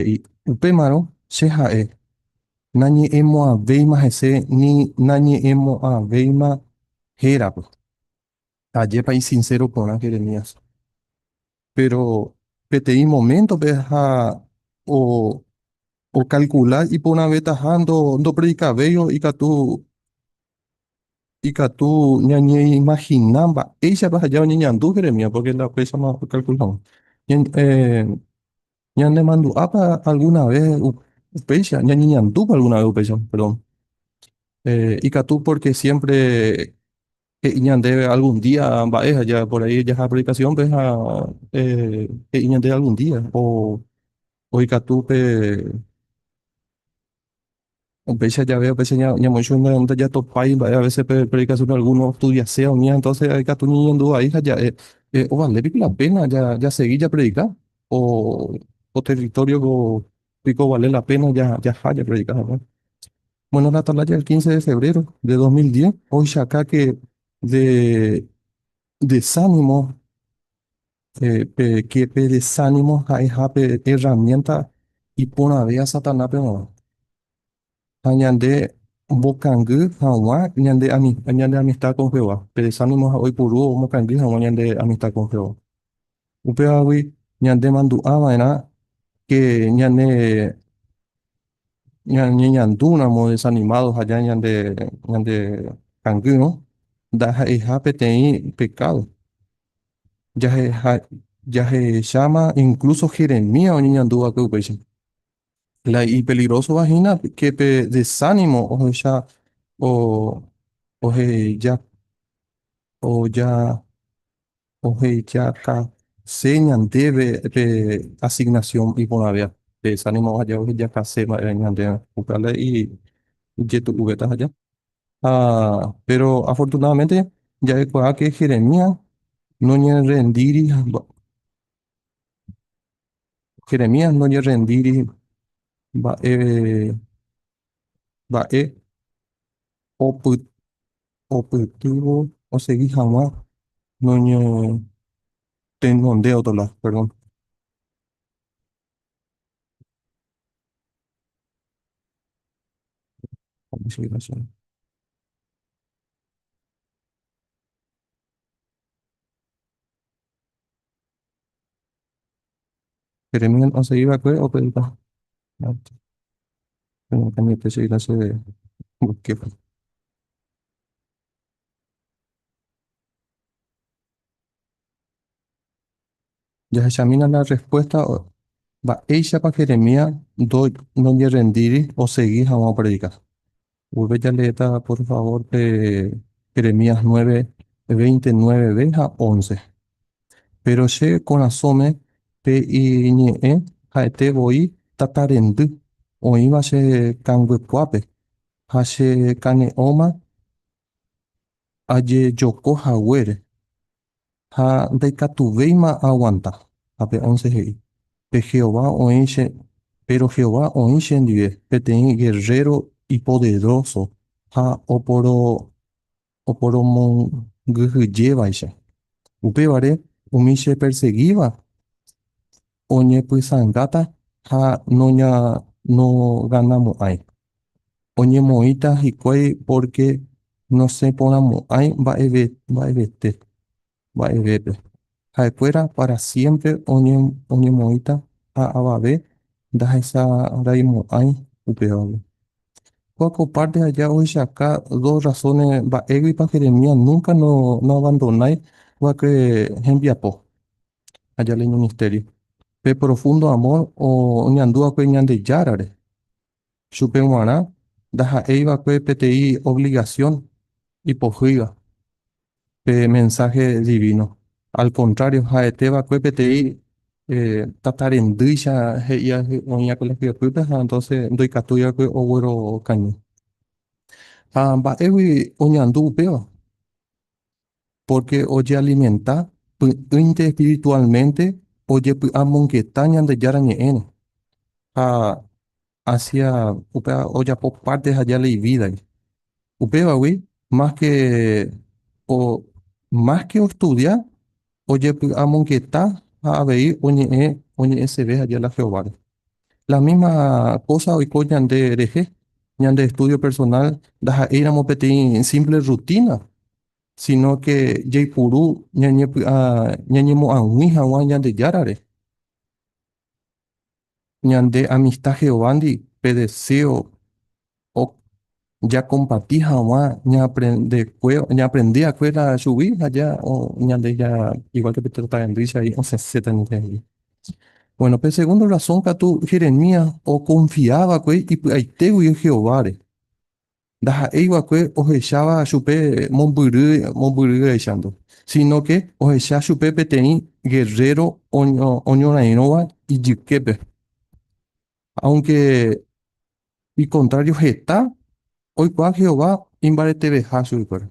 He'i, Upémarõ che ha'e, nañe'ẽmo'ãvéima hese ni nañe'ẽmo'ãvéima hérape. Ajépa isinséro porã Jeremías. Péro peteĩ moméntope ha okalkula iporãvetaha ndopredikavéirõ ikatu Ikatu ñañeimagina mba'éichapa ja oñeñandu Jeremías, pórke la upéichama okalkula hag̃ua. Ñanemandu'ápa alguna vez upéicha? Ñañeñandúpa alguna vez upéicha? Perdón. Ikatu pórke siémpre he'i ñandéve algún día mba'e ha ja por ahí jaha predikasiónpe ha he'i ñandéve algún día o ikatu pe Upéicha jave, upéicha ñamoĩ chupe ndajatopái mba'e a veces pe predicación alguno ostudiaséva umíva, entonces ikatu ñañandu vai ha ja'e ovale piko la pena jasegi japredika o ko territorio piko ovale la pena jaha japredika hag̃ua. Bueno, la Atalaya el 15 de febrero de 2010 oichaka que de desánimo pe que pe desánimo ha'eha pe herramienta iporãvéva Satanápe g̃uarã. Ha ñande mbokangy hag̃ua ñande ñande amistad con Jehová. Pe desánimo ha'e oipuru omokangy hag̃ua ñande amistad con Jehová. Upévagui ñande mandu'a va'erã que ñane ñañeñandúramo desanimado ha ja ñande ñande kangýrõ ndaha'eiha peteĩ pecado. Jahecháma incluso Jeremías oñeñandu va'ekue upéicha. La ipeligrósova hína ke pe desánimo ohecha o oheja oja ohejakase ñandéve pe asignación iporãvéva. Pe desánimo aja ohejakase mba'e ñandéve. Upéva la ijetu'uvéta aja. Ha, pero afortunadamente ja'ekuaa ke Jeremías noñerrendíri Jeremías noñerrendíri mba'e mba'e opytývo osegi hag̃ua noñetenonde otro lado, perdón. Jeremías osegi va'ekue opredika. Jahechamína la rrespuésta mba'éichapa Jeremías noñerrendíri osegi hag̃ua opredika. Upépe jaleéta por favór pe Jeremías 9, 29b ha 11. Péro che korasõme pe iñe'ẽ ha'ete voi tata rendy oĩva che kanguekuápe ha che kane'õma ajejoko haguére. Ha ndaikatuvéima aaguanta. Ha pe once he'i, Pe Jehová oĩ che, péro Jehová oĩ chendive, peteĩ gerréro ipoderóso ha oporo oporomongyhyjévaicha. Upévare umi chepersegíva oñepysãngáta ha noganamo'ãi. Oñemoĩta hikuái pórke nosẽporãmo'ãi mba'evete, mba'evépe. Ha'ekuéra pára siémpre oñemoĩta ha avave ndahesaraimo'ãi upévagui. Kóa ko párte aja ohechauka dos rrasóne mba'éguipa Jeremías núnka noavandonái va'ekue hembiapo. Aja la iministério. Pe profúndo amór oñandu va'ekue Ñandejárare. Chupe g̃uarã ndaha'éi va'ekue peteĩ ovligasión ipohýiva pe mensáhe divíno. Al kontrário, ha'ete va'ekue peteĩ tata rendýicha he'íva oĩ va'ekue la hyepýpe ha entónse ndoikatúi va'ekue oguerokañy. Ha mba'égui oñandu upéva? Pórke ojealimenta py'ỹinte espirituálmente ojepy'amongeta Ñandejára Ñe'ẽre ha hacia upéva ojapo párte aja la ivídagui. Upévagui, más ke o más ke ostudia, ojepy'amongeta ha avei oñe'ẽ oñe'ẽseve aja la Jehováre. La misma cosa oiko ñande rehe, ñande estudio personal ndaha'éiramo peteĩ simple rutina, sino que jaipuru ñañepy'a ñañemo'ag̃ui hag̃ua Ñandejárare. Ñande amistad Jehovándi pe deseo jakomparti hag̃ua ñaaprende akue la chugui ha ja ñande ja igual que pe tatarendy ahí osẽséta ñandehegui. Bueno, pe segundo razón katu Jeremías okonfia va'ekue ipy'aite guive Jehováre. Ndaha'éi va'ekue ohecháva chupe mombyry mombyryvéichante, sino que ohecha chupe peteĩ guerrero oñorairõva ijyképe. Aunque ikontrario heta oikuaa Jehová imbareteveha chuguikuéra.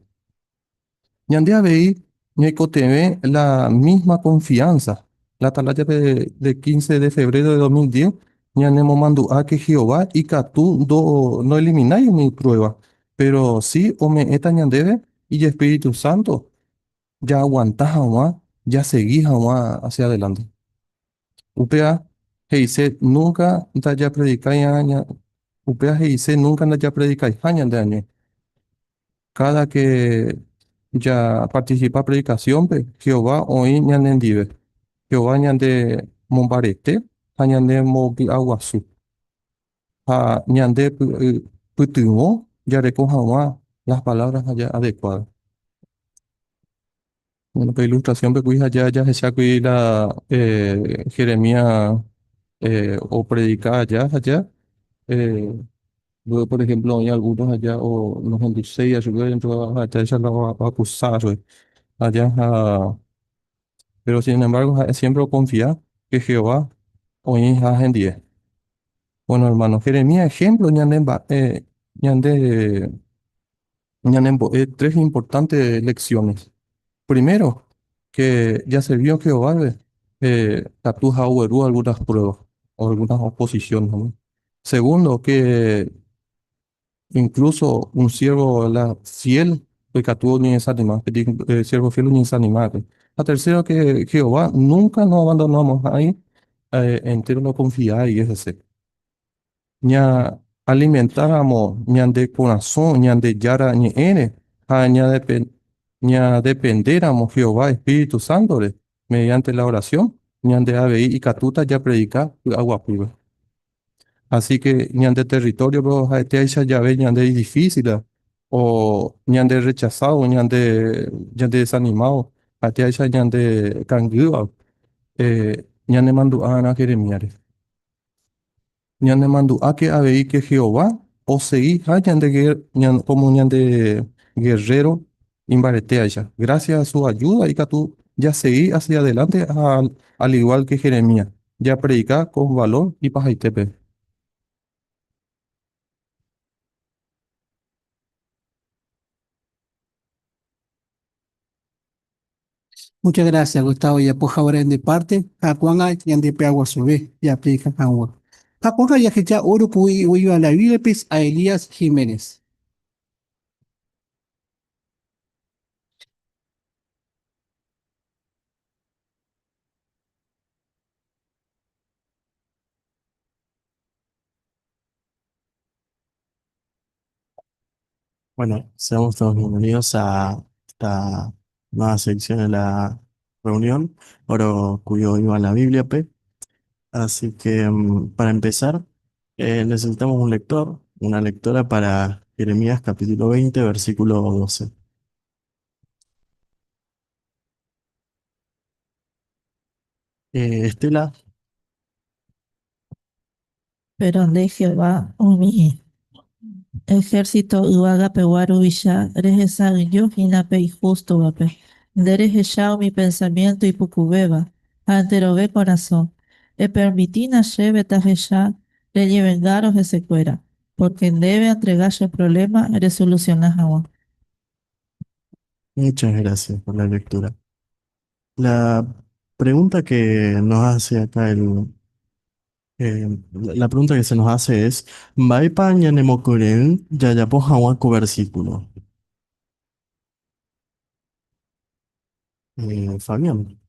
Ñande avei ñaikotevẽ la misma confianza. La Atalaya de 15 de febrero de 2010 ñanemomandu'a que Jehová ikatu noeliminái umi prueba, pero si ome'ẽta ñandéve ijespíritu santo jaaguanta hag̃ua jasegi hag̃ua hacia adelante. Upéva he'ise nunca ndajapredikaiha upéva he'ise nunca ndajapredikaiha ñande año. Cada que japarticipa predicación-pe, Jehová oĩ ñanendive. Jehová ñande mombarete ha ñanembopy'aguasu. Ha ñande pytyvõ jareko hag̃ua las palabras adecuadas. Bueno, pe ilustración-pe kuri ha jahechákuri la Jeremías opredika aja ha ja luego, por ejemplo, oĩ algunos allá o nohenduséi chupe ha la oacusa chupe allá ha pero sin embargo ha'e siempre oconfia que Jehová oĩha hendive. Bueno, hermano, Jeremías ejemplo ñande mba'e ñande ñanembo'e tres importantes lecciones. Primero, que jaservi Jehovápe katu ha ogueru algunas pruebas o algunas oposiciones, ¿no? Segundo, que incluso un siervo la fiel ikatu oñedesanima, peteĩ siervo fiel oñedesanima. La tercero, que Jehová nunca nos abandonamos ahí, entero no confía y es ese. Ña alimentáramo ñande korasõ Ñandejára ñe'ẽre ha ñadependéramo Jehová Espíritu Sántore mediante la oración, ñande avei ikatúta japredika py'aguapýpe. Así que ñande territorio ha'etéicha jave ñande difícil o ñande rechazado, ñande desanimado, ha'etéicha ñande kangýva, ñanemandu'arã Jeremías. Ñanemandu'áke avei que Jehová oseguiha ñande como ñande guerrero imbaretéaicha. Gracias a su ayuda ikatu jasegi hacia adelante al igual que Jeremías. Japredika con valor ipahaitépe. Muchas gracias, Gustavo. Ya pues ahora de parte, Jacuanga ñandepy'aguasuve, ya aplica hag̃ua. Jacuanga jahecha oro oĩva la Biblia a Elías Jiménez. Bueno, seamos todos bienvenidos a esta nueva sección de la reunión, oro cuyo iba la Biblia, P. Así que para empezar, necesitamos un lector, una lectora para Jeremías capítulo 20, versículo 12. Estela. Péro nde Jehová, umi ehérsito yvagapegua ruvicha, rehesa'ỹijo hína pe ihústovape. Nde rehecha umi pensamiénto ipukuvéva ha enterove korasõ. Epermitína chéve tahecha reñevengárõ hesekuéra, pórke ndéve antrega che provléma resolusiona hag̃ua. Muchas gracias por la lectura. La pregunta que nos hace acá la pregunta que se nos hace es, Mba'épa ñanemokyre'ỹ jajapo hag̃ua ko versículo? Fabián.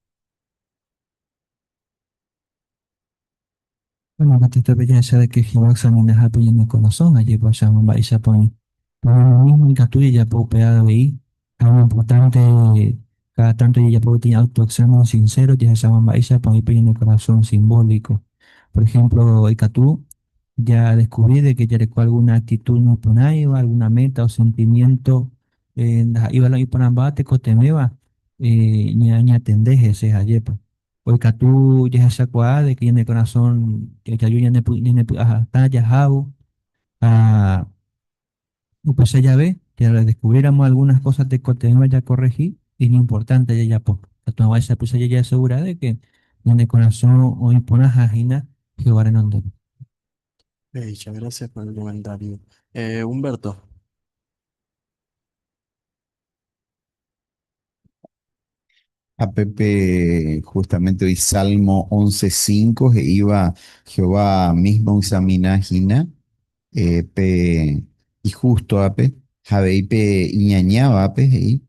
Bueno, katuete jahecha de que Jehová oexaminaha pe ñane korasõ, ajépa ohecháma mba'éichapa oĩ. Pero lo mismo ikatu jajapo upéva avei, ha lo importante cada tanto jajapo peteĩ autoexamen sincero jahecháma mba'éichapa oĩ pe ñane korasõ simbólico. Por ejemplo, ikatu ya descubrí de que jareko alguna actitud naiporãiva, alguna meta o sentimiento ndaha'éiva la iporãmbáva tekotevẽva ñañatende hese, ajépa. O ikatu jahechakuaa de que ñane korasõ jaju ñanepy'ahatã jahávo ha upéicha jave descubriéramo algunas cosas tekotevẽva jakorrehi, iñimportante jajapo. Katu hag̃uáicha upéicha jajeasegura de que ñane korasõ oĩ porãha hína Jehová renondépe. Muchas gracias por el comentario. Humberto. A Pepe, justamente hoy Salmo 11:5 iba Jehová mismo examina hína, pe ijusto ape, avei pe iñañáva ape, he'i,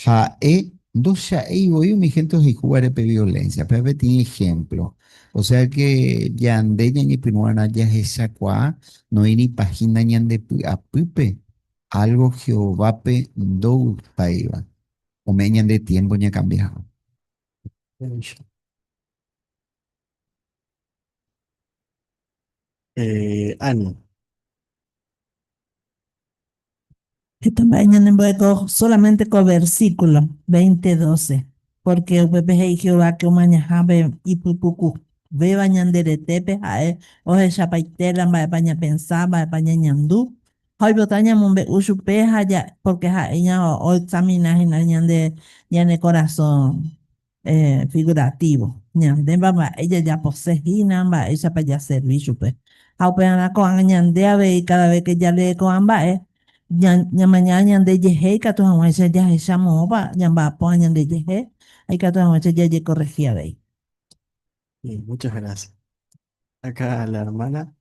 ha'e ndocha'éi voi umi gente ohayhúvare pe violencia. Pe peteĩ ejemplo. O sea que ñande ñañepyrũarã jahechakuaa noĩripa hína ñande py'apýpe algo Jehovápe ndogustáiva. Ome'ẽ ñande tiempo ñacambiáva. Ani. Heta mba'e ñanembo'e solamente ko versículo 20:12, porque upépe he'i Jehová que omañahápe ipypukuvéva ñande retépe ha'e ohechapaite la mba'épa ñapensa, mba'épa ñañandu, ha oipota ñamombe'u chupe ha porque ha'e oexamina hína ñande ñane korasõ figurativo. Ñande mba'e jajapose hína, mba'éichapa jaservi chupe. Ha upearã ko'ág̃a ñande avei cada vez que jalee ko'ã mba'e, ñamaña ñande jehe ikatu hag̃uáicha jahecha moõpa ñamba'apo ñande jehe, ikatu hag̃uáicha jajecorregi avei. Bien, muchas gracias. Acá la hermana.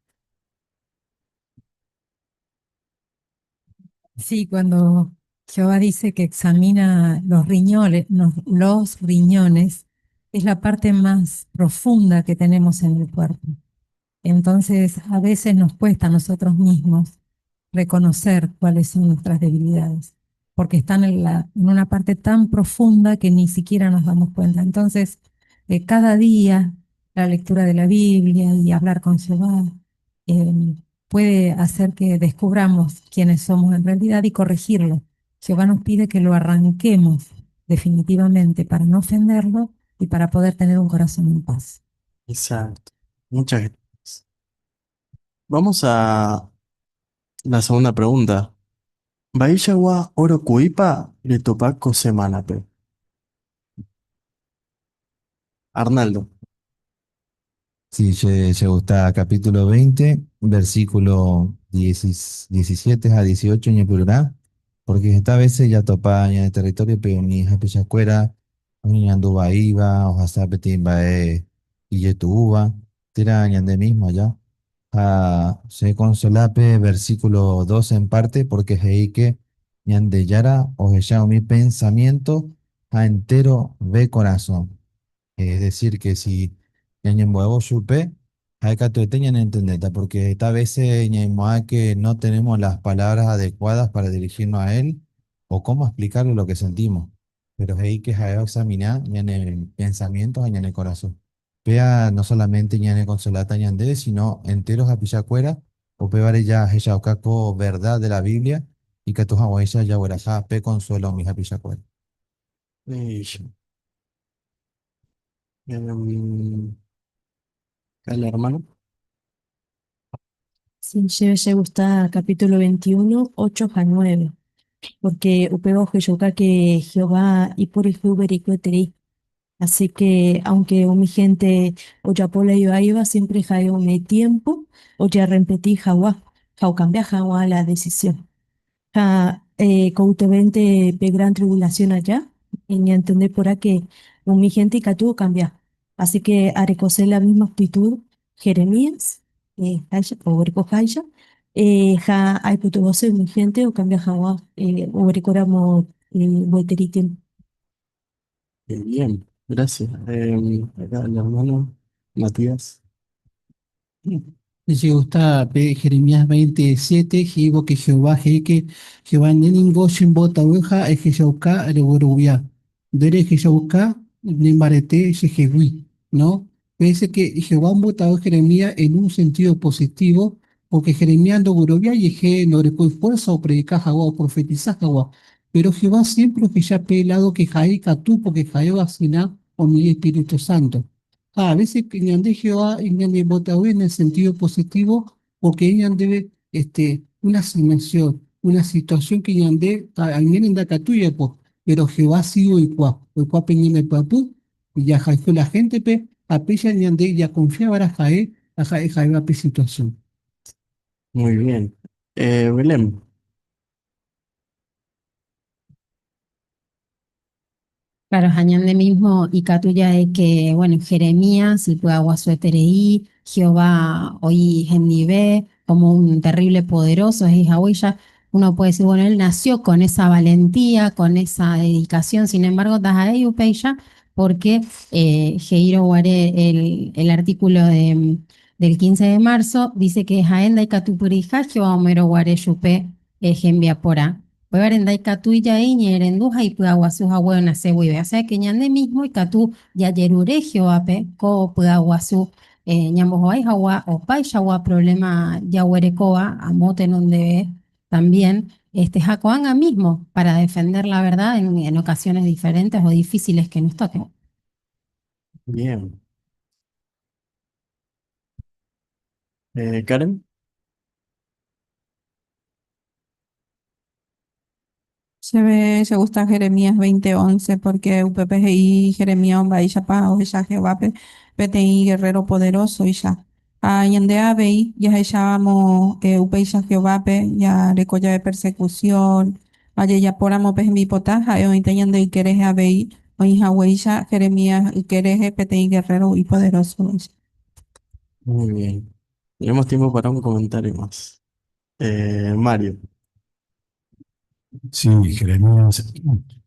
Sí, cuando Jehová dice que examina los riñones, los riñones, es la parte más profunda que tenemos en el cuerpo. Entonces, a veces nos cuesta a nosotros mismos reconocer cuáles son nuestras debilidades, porque están en una parte tan profunda que ni siquiera nos damos cuenta. Entonces, cada día la lectura de la Biblia y hablar con Jehová puede hacer que descubramos quiénes somos en realidad y corregirlo. Jehová nos pide que lo arranquemos definitivamente para no ofenderlo y para poder tener un corazón en paz. Exacto. Muchas gracias. Vamos a la segunda pregunta. Mba'eichagua óro ku'ípa retopa ko semánape? Arnaldo. Sí, che gusta capítulo 20, versículo 10 17 a 18 ñepyrũrã, porque esta vez ya topa en el territorio, pero mi hapichakuéra, oñeñandu vaíva, ohasa peteĩ mba'e ijetu'úva, térã ñande mismo allá. Ha se consolape versículo 12 en parte, porque he'i que Ñandejára ohecha umi pensamiento ha enterove korasõ. Es decir, que si ñañembo'évo chupe, ha'e katuete ñanentendéta, porque esta veces ñaimo'ã que no tenemos las palabras adecuadas para dirigirnos a él o cómo explicarle lo que sentimos. Pero he'i que ha'e oexamina ñane pensamientos ha ñane korasõ. Péa no solamente ñane consolata ñande, sino enteros hapichakuéra, upévare jahechauka ko verdad de la Biblia ikatu hag̃uáicha jagueraha pe consuelo umi hapichakuéra. Eso. Acá la hermana. Sí, che gusta capítulo 21, 8 a 9, porque upéva ohechauka que Jehová iporiahuverekoeterei. Así que aunque umi gente ojapo la ivaíva, siempre ha'e ome'ẽ tiempo ojearrepenti hag̃ua, ha ocambia hag̃ua la decisión. Ha ko'ýtevente pe gran tribulación allá, ñantende porã que umi gente ikatu ocambia. Así que arekose la misma actitud Jeremías, háicha, oguerekoháicha, ha aipytyvõse umi gente ocambia hag̃ua oguerekóramo gueteri tiempo. Bien, gracias. Acá el hermano Matías. Che gusta pe Jeremías 27, he'ívo que Jehová he'i que Jehová nde ningo chembotavy ha ehechauka reguerovia. Nde rehechauka ne mbarete chehegui, no? Pese que Jehová ombotavy Jeremías en un sentido positivo, porque Jeremías ndogueroviái jehe ndorekói fuerza opredika hag̃ua oprofetisa hag̃ua. Pero Jehová siempre ohecha pe lado que ha'e ikatu porque ha'e oasigna umi Espíritu Santo. Ha a veces ñande Jehová ñanembotavy en el sentido positivo porque ñandéve este, una asignación, una situación que ñande añene ndakatúi japo, pero Jehová sí oikuaa, oikuaa pe ñane pyapy, jahayhu la gente-pe ha péicha ñande jaconfiava'erã ha'e ha ha'e ha'éva pe situación. Muy bien. Belén. Claro, ha ñande mismo ikatu ja'e que, bueno, Jeremías ipy'aguasueterei, Jehová oĩ hendive como un terrible poderoso, he'i haguéicha, uno puede decir, bueno, él nació con esa valentía, con esa dedicación, sin embargo, ndaha'éi upéicha porque he'írõ guare el artículo del 15 de marzo dice que ha'e ndaikatupyryha Jehová ome'ẽrõ guare chupe hembiaporã. Upévare ndaikatúi ja'e iñe'ẽrendu ha ipy'aguasu hague onase guive. O sea que ñande mismo ikatu jajerure Jehovápe ko py'aguasu ñambohovái hag̃ua opaichagua problema jaguerekóva amo tenondeve también este, ha ko'ág̃a mismo para defender la verdad en ocasiones diferentes o difíciles que nos toquen. Bien. Karen. Chéve che gusta Jeremías 20:11 porque upépe he'i Jeremías omba'éichapa ohecha Jehovápe peteĩ guerrero poderosoicha. Ha ñande avei jahechávo upéicha Jehovápe jareko jave persecución, ha jajapóramo pe hembipota ha'e oĩta ñande yke rehe avei oĩhaguéicha Jeremías yke rehe peteĩ guerrero ipoderosoicha. Muy bien. Tenemos tiempo para un comentario más. Mario. Sí, Jeremías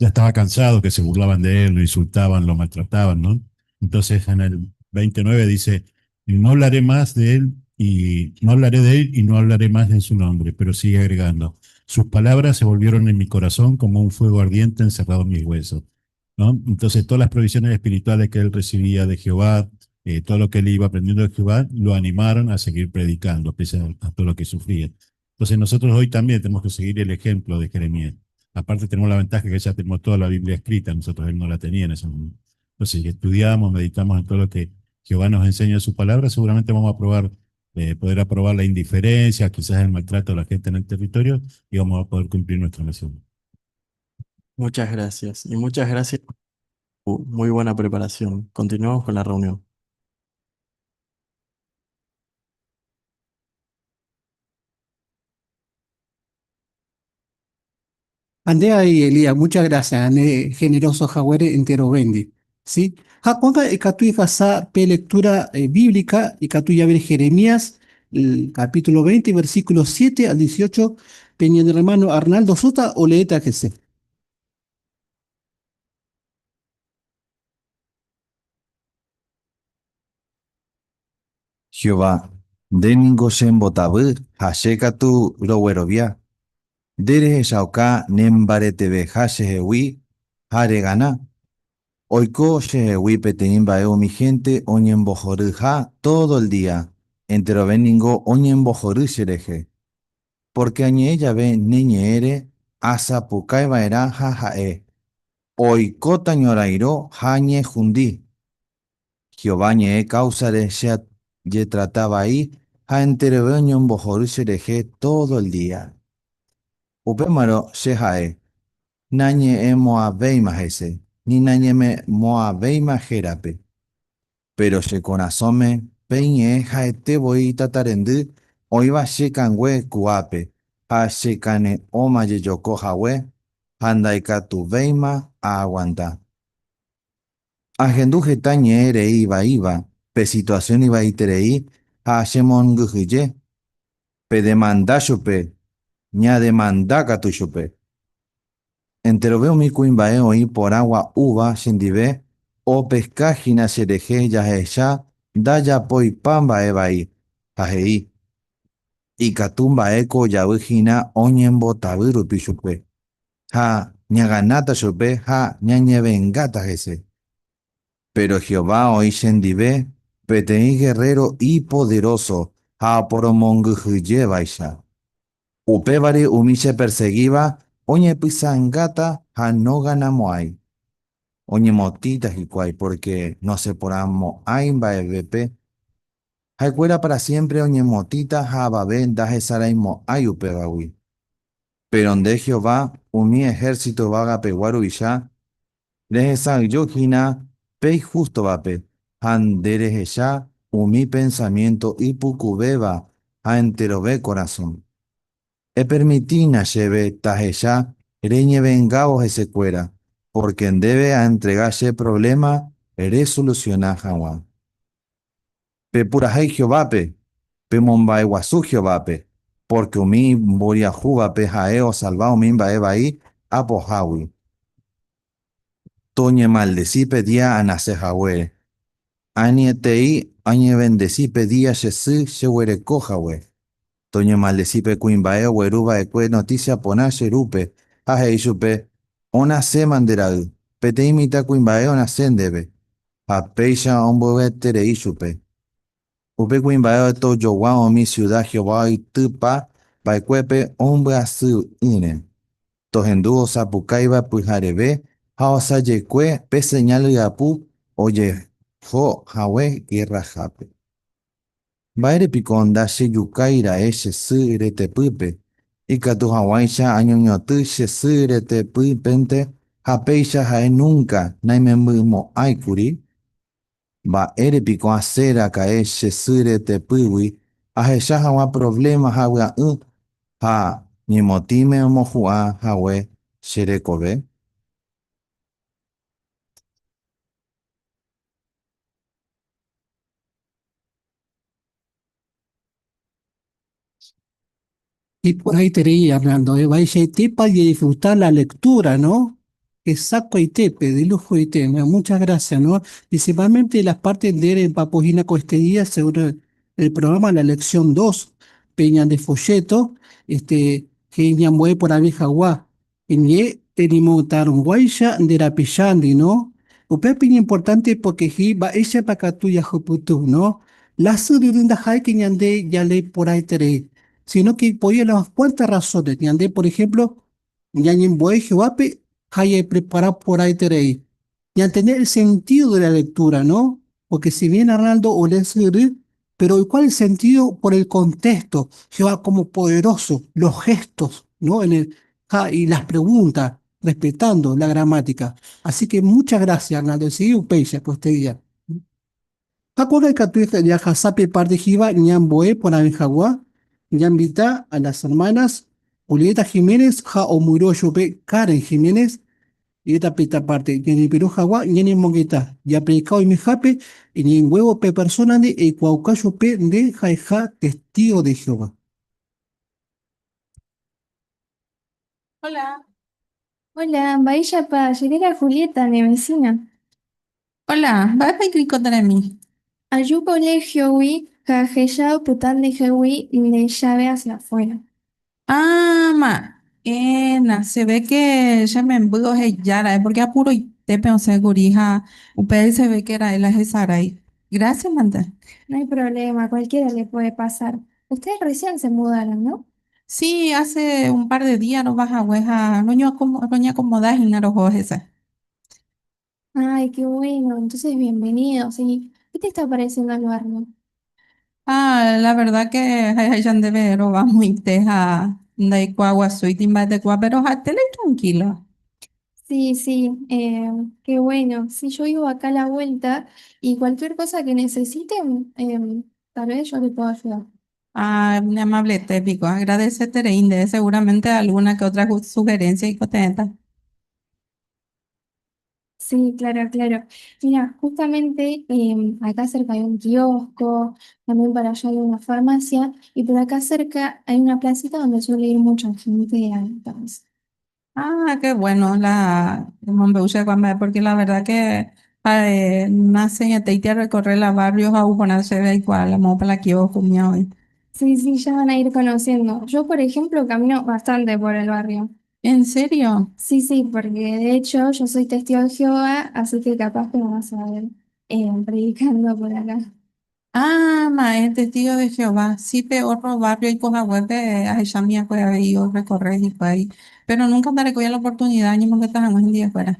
ya estaba cansado que se burlaban de él, lo insultaban, lo maltrataban, ¿no? Entonces en el 29 dice, no hablaré más de él y no hablaré de él y no hablaré más en su nombre, pero sigue agregando, sus palabras se volvieron en mi corazón como un fuego ardiente encerrado en mis huesos, ¿no? Entonces todas las provisiones espirituales que él recibía de Jehová, todo lo que él iba aprendiendo de Jehová, lo animaron a seguir predicando, pese a todo lo que sufría. Entonces nosotros hoy también tenemos que seguir el ejemplo de Jeremías. Aparte tenemos la ventaja que ya tenemos toda la Biblia escrita, nosotros él no la tenía en ese momento. Entonces, si estudiamos, meditamos en todo lo que Jehová nos enseña en su palabra, seguramente vamos a poder aprobar la indiferencia, quizás el maltrato de la gente en el territorio, y vamos a poder cumplir nuestra misión. Muchas gracias. Y muchas gracias por muy buena preparación. Continuamos con la reunión. Andrea y Elías, muchas gracias. Ande generoso haguére enterovéndi. ¿Sí? Ha ko'ág̃a ikatu jahasa pe lectura bíblica, ikatu jave Jeremías, el capítulo 20, versículo 7 al 18, pe ñane hermano Arnaldo Sota oleéta hese. Jehová, nde ningo chembotavy ha che katu roguerovia. Nde rehechauka nembareteveha chehegui ha regana. Oiko chehegui peteĩ mba'e umi hénte oñembohoryha todo el día, enterove ningo oñembohory cherehe. Pórke añe'ẽ jave ne ñe'ẽre asapukaiva'erã ha ha'e, oikóta ñorairõ ha ñehundi. Jehová ñe'ẽ káusare che ajetrata vai ha enterove oñembohory cherehe todo el día. Upémarõ che ha'e, nañe'ẽmo'ãvéima hese, ni nañeme'ẽmo'ãvéima hérape. Péro che korasõme pe iñe'ẽ ha'ete voi tatarendy oĩva che kangue ku'ápe ha chekane'õma jejoko hague ha ndaikatuvéima aaguanta. Ahendu heta ñe'ẽ rei ivaíva, pe situasión ivaiterei ha chemongyhyje. Pedemanda chupe, ñademanda katu chupe. Enterove umi kuimba'e oĩ porã gua'úva chendive opeska hína cherehe jahecha ndajapóipa mba'e vai. Ha he'i, Ikatu mba'éko ojavy hína oñembotavy rupi chupe, ha ñaganáta chupe ha ñañevengáta hese. Péro Jehová oĩ chendive, peteĩ gerréro ipoderóso ha oporomongyhyjévaicha. Upévare umi chepersegíva oñepysãngáta ha noganamo'ãi. Oñemotĩta hikuái pórke nosẽporãmo'ãi mba'evépe. Ha'ekuéra pára siémpre oñemotĩta ha avave ndahesaraimo'ãi upévagui. Péro nde Jehová, umi ehérsito yvagapegua ruvicha, rehesa'ỹijo hína pe ihústovape ha nde rehecha umi pensamiénto ipukuvéva ha enterove korasõ. Epermitína chéve tahecha reñevengávo hesekuéra, pórke ndéve aentrega che provléma resolusiona hag̃ua. Pepurahéi Jehovápe, pemomba'eguasu Jehovápe, pórke umi imboriahúvape ha'e osalva umi mba'e vai apohágui. Toñemaldesi pe día anase haguére. Anietei añevendesi pe día che sy cheguereko hague. Toñemaldesi pe kuimba'e ogueru va'ekue notísia porã che rúpe ha he'i chupe, Onaséma nde ra'y, peteĩ mitãkuimba'e onase ndéve. Ha péicha omboyeterei chupe. Upe kuimba'e tojogua umi siuda Jehová oitypa va'ekuépe ombyasy'ỹre. Tohendu osapukáiva pyhareve ha osajekue pe señál ryapu ojeho hague gerrahápe. Mba'ére piko ndachejukái ra'e che sy retepýpe, ikatu haguãicha añoñoty che sy retepýpente ha péicha ha'e núnka naimembymo'ãi kuri? Mba'ére piko asẽ raka'e che sy retepýgui ahecha haguã provléma ha vy'a'ỹ ha ñemotĩme omohu'ã hague che rekove? Y por ahí te reía, Hernando, ¿eh? Vaichaitépa y disfrutar la lectura, ¿no? Exacto, de lujo y tema. Muchas gracias, ¿no? Principalmente las partes de el Papojina Coestería, según el programa La Lección 2, Peña de Folleto, este, que ñambué por abeja guá, ñe tenimotarunguaicha nde rapichándi, no? Upépe iñimportante porque he'i mba'éichapa katu jahupyty, no? La syryry ndaha'éike ñande jalee porãiterei, sino que ipo'i unas cuantas razones. Ñande, por ejemplo, ñañembo'e Jehovápe ha jajeprepara porãiterei. Ñantende el sentido de la lectura, no? Porque si bien Arnaldo olee syryry, pero ¿cuál el sentido? Por el contexto. Jehová como poderoso, los gestos, ¿no? En el, ja, y las preguntas, respetando la gramática. Así que muchas gracias, Arnaldo. Sigue upéicha ko este día. Ha ko'ág̃a ikatu jahasa pe parte he'íva ñambo'e porãve hag̃ua, ñainvita a las hermanas Julieta Jiménez ha omoirũ chupe Karen Jiménez, Heta pe parte ñañepyrũ hag̃ua ñañemongeta, japredika oimehápe iñe'ẽnguévo pe persónandi eikuaauka chupe nde ha'eha testígo de Jehová. Hola. Hola, mba'éichapa, che réra Julieta, ne vecina. Hola, mba'épa ikoikotevẽmi? Aju colegio-gui ha ahecha opyta ndehegui nde llave hacia afuera. Ah, ma'ẽna, se ve que che memby oheja ra'e porque apuroitépe osẽ kuri ha upéi se ve que ra'e la hesarái. Gracias mante. No hay problema, cualquiera le puede pasar. Ustedes recién se mudaron, ¿no? Sí, hace un par de días rova hague ha roñacomoda hína roho hese. Ay, qué bueno. Entonces, bienvenido. Sí. ¿Qué te está pareciendo el barrio? Ah, la verdad que ha'eháicha ndéve rova moite ha ndaikuaaguasúiti mba'etekua, péro ha'etéle tranquilo. Sí, sí, qué bueno. Sí, yo vivo acá a la vuelta y cualquier cosa que necesiten, tal vez yo les puedo ayudar. Ah, ne amablete piko, agradeseterei ndéve seguramente alguna que otra sugerencia ikotevẽta. Sí, claro, claro. Mira, justamente acá cerca hay un kiosco, también para allá hay una farmacia y por acá cerca hay una placita donde suele ir mucha gente a entonces. Ah, qué bueno la mombe'u che kuamba'e, porque la verdad que Ha naseñateite recorrer la barrio ha porã chéve aikuaa la moõpa la kiosco umíva oĩ. Sí, sí, ya van a ir conociendo. Yo, por ejemplo, camino bastante por el barrio. ¿En serio? Sí, sí, porque de hecho yo soy testigo de Jehová, así que capaz que me vas a ver predicando por acá. Ah, ma, es testigo de Jehová. Sí, pe otro barrio y cosa ahecha pues ahí o recorrer y ahí. Pero nunca me la oportunidad ni me estás en día fuera.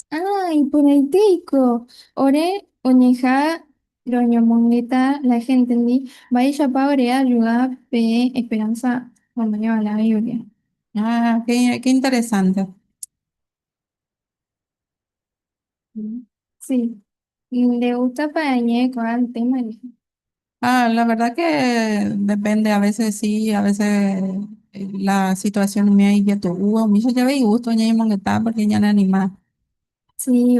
Ay, por el tico. Ore, oñeja, roñomongeta, la gente entendí. Vaya pa orea, ayuda, pe, esperanza, cuando lleva la Biblia. Ah, qué interesante. Sí, le gusta para añadir con el tema. Ah, la verdad que depende, a veces sí, a veces la situación mía y ya tu hubo, mi ya ve gusto ya monguetá porque ya no anima. Sí,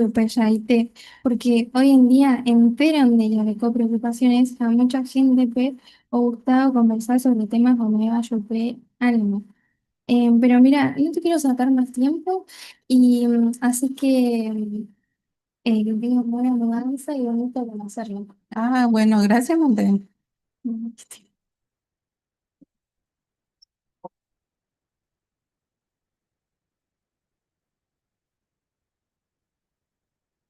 te porque hoy en día, entero de las preocupaciones a mucha gente pe, o gustado conversar sobre temas como Eva yo pe ánimo. Pero mira, no te quiero sacar más tiempo y así que que tengas buena mudanza y bonito conocerlo. Ah, bueno, gracias, Monte.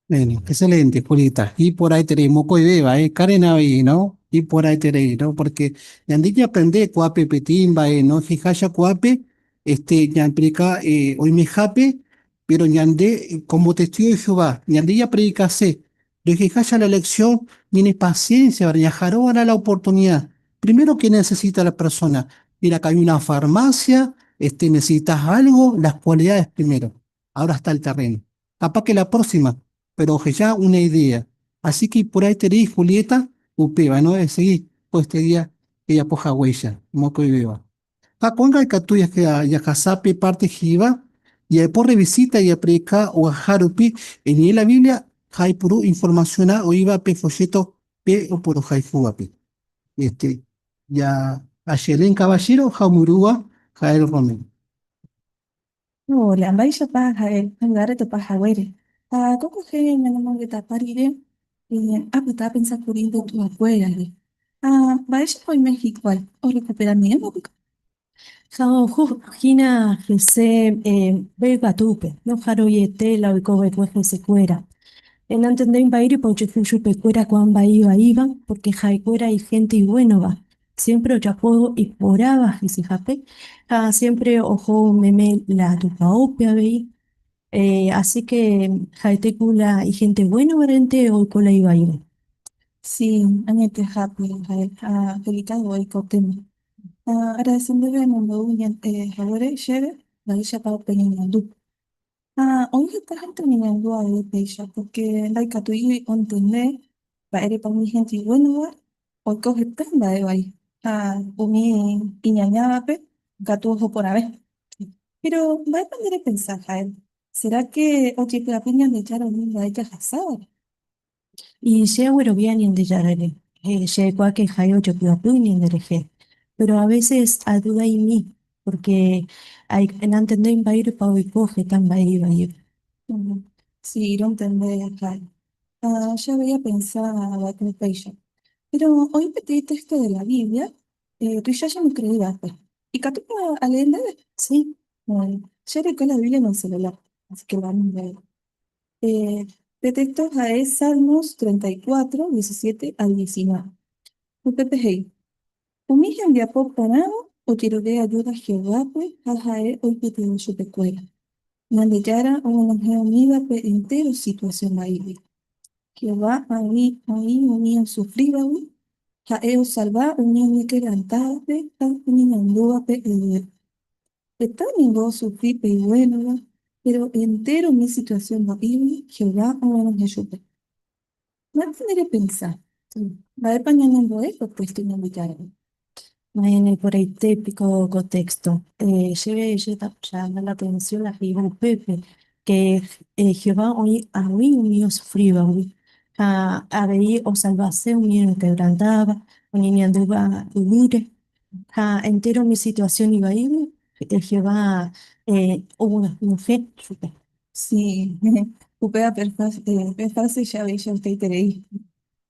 Bueno, excelente, Julita. Y por ahí tenemos beba, Karen ahí, ¿no? Y por ahí tenemos, ¿no? Porque ñandilla aprende cuape petimba, ¿no? Jijaya cuape, ñamprica, hoy me jape, pero ñande, como testigo de Jehová, ñandilla predica se, de jijaya la lección, tiene paciencia, ñajaró a la oportunidad. Primero que necesita la persona, mira, acá hay una farmacia, necesitas algo, las cualidades primero. Ahora está el terreno. Capaz que la próxima, pero ya una idea. Así que por ahí te di, Julieta, upeba, ¿no? Es seguir, pues este día, ella poja huella, moco y beba. Ah, ponga el catuya que ya casape parte jiba, y por revisita y aprica o a jarupi, en la Biblia, hay puru información o iba pe folleto pe o por jaifuapi. Ya, Ayelen Caballero, Jaumurúa, Jael Romero. Hola, mba'éichapa Jael, hangáre topa haguére. Ha koko je ñanemongeta rire, apyta apensa kuri nde tuakuérare. Ha mba'éichapa oime hikuái orecuperamiéma piko. Ha oho hína hese mbeguekatúpe, no jaroiete la oikova'ekue hesekuéra. Nantendéi mba'érepa ojehu chupekuéra ko'ã mba'e ivaíva porque ha'ekuéra igente iguénova. Siempre ojapo iporãva hesehápe ha siempre oho meme la tupãópe avei. Así que ha'etéku la igente buénovarente oiko la ivaíva. Sí, añetehápe Jael ha delicado oiko tema. Ha agradece ndéve emombe'u haguére chéve mba'éichapa peñeñandu. Ha oĩ heta gente oñeñandu avei péicha porque ndaikatúi ontende mba'érepa umi gente iguénova oiko heta mba'e vai ha umi iñañávape katu oho porãve. Pero mba'épa nde repensa Jael? Será que ojepy'apy Ñandejára umi mba'e jahasávare? Y che aguerovia Ñandejárare, che aikuaa que ha'e ojepy'apy ñanderehe. Pero a veces adudaimi porque nantendéi mba'érepa oiko heta mba'e ivaíva. Sí, rontende Jael. Ah, ya voy a pensar va'ekue péicha. Pero oĩ peteĩ texto de la Biblia, tuicha chemokyre'ỹ va'ekue. Ikatúpa alee ndéve? Sí. Bueno, che areko la Biblia en el celular, así que vamos a ver. Pe texto ha'e Salmos 34, 17 al 19. Upépe he'i: Umi hembiapo porãva ojerure ayuda Jehovápe ha ha'e oipytyvõ chupekuéra. Ñandejára oguenohẽ umívape entero situación vaígui. Jehová oĩ oĩ umi osufrívagui, ha'e osalva umi oñequebrantávape ha oñeñandúvape yvýre. Heta ningo osufri pe iguénova, pero entero umi situación vaígui Jehová oguenohẽ chupe. Mba'épa nde repensa? Mba'épa ñanembo'e ko texto Ñandejáragui? Bueno, por ahí típico contexto. Chéve llama la atención la he'íva upépe, que Jehová oĩ ag̃ui umi osufrívagui ha avei osalvase umi oñequebrantáva, oñeñandúva yvýre ha entero umi situación ivaígui Jehová oguenohẽ chupe. Sí. Upéva pe frase che avei chegustaiterei.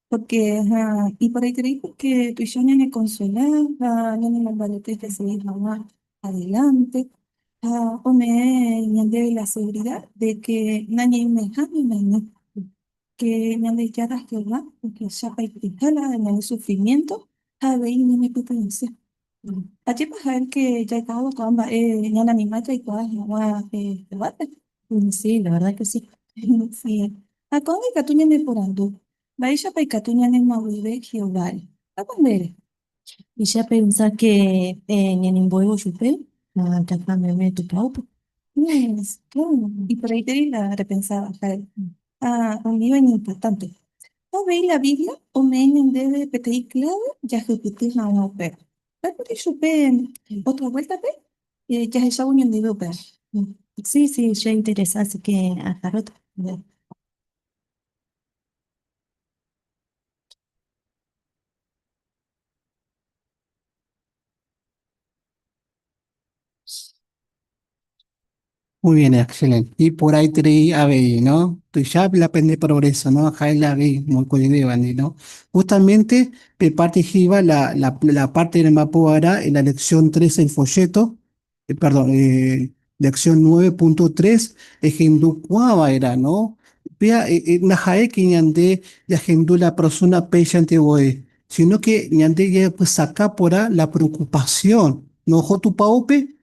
Porque ha iporãiterei porque tuicha ñanekonsola ha ñanemombarete jasegi hag̃ua adelante ha ome'ẽ ñandéve la seguridad de que nañaimeha ñañaña, que Ñandejára Jehová ohechapaiteha la ñane sufrimiento ha avei ñanepytyvõse. Ajépa ha'e que jaikuaávo ko'ã mba'e ñaneanima jaikuaa hag̃ua Jehovápe? Sí, la verdad que sí. Sí. Ha ko'ág̃a ikatu ñaneporandu, Mba'éichapa ikatu ñanemoag̃uive Jehováre? Mba'épa nde ere? Y ya pensás que ñanembo'évo chupe ha jaha meme tupãópe. Yes, claro. Iporãiterei la repensáva, ha'e. Ha umíva iñimportánte. Ha avei la Biblia ome'ẽ ñandéve peteĩ kláve jahupyty hag̃ua upéva. Mba'épa chupe ótra vuéltape jahechávo ñandive upéva? Sí, sí, che interesa, así que ajaróta. Muy bien, excelente. Y por ahí trei avei, ¿no? Tuicha la pende progreso, ¿no? Jae avei mokõivévandi, ¿no? Justamente pe parte he'íva la, la, la parte rembapo'arã en la lección 3 el folleto, perdón, lección 9.3 ehendukuaava'erã, ¿no? Péa ndaha'éke ñande jahendu la persona péichante voi, sino que ñande jajapysaka porã la preocupación, ¿no? Oho tupaópe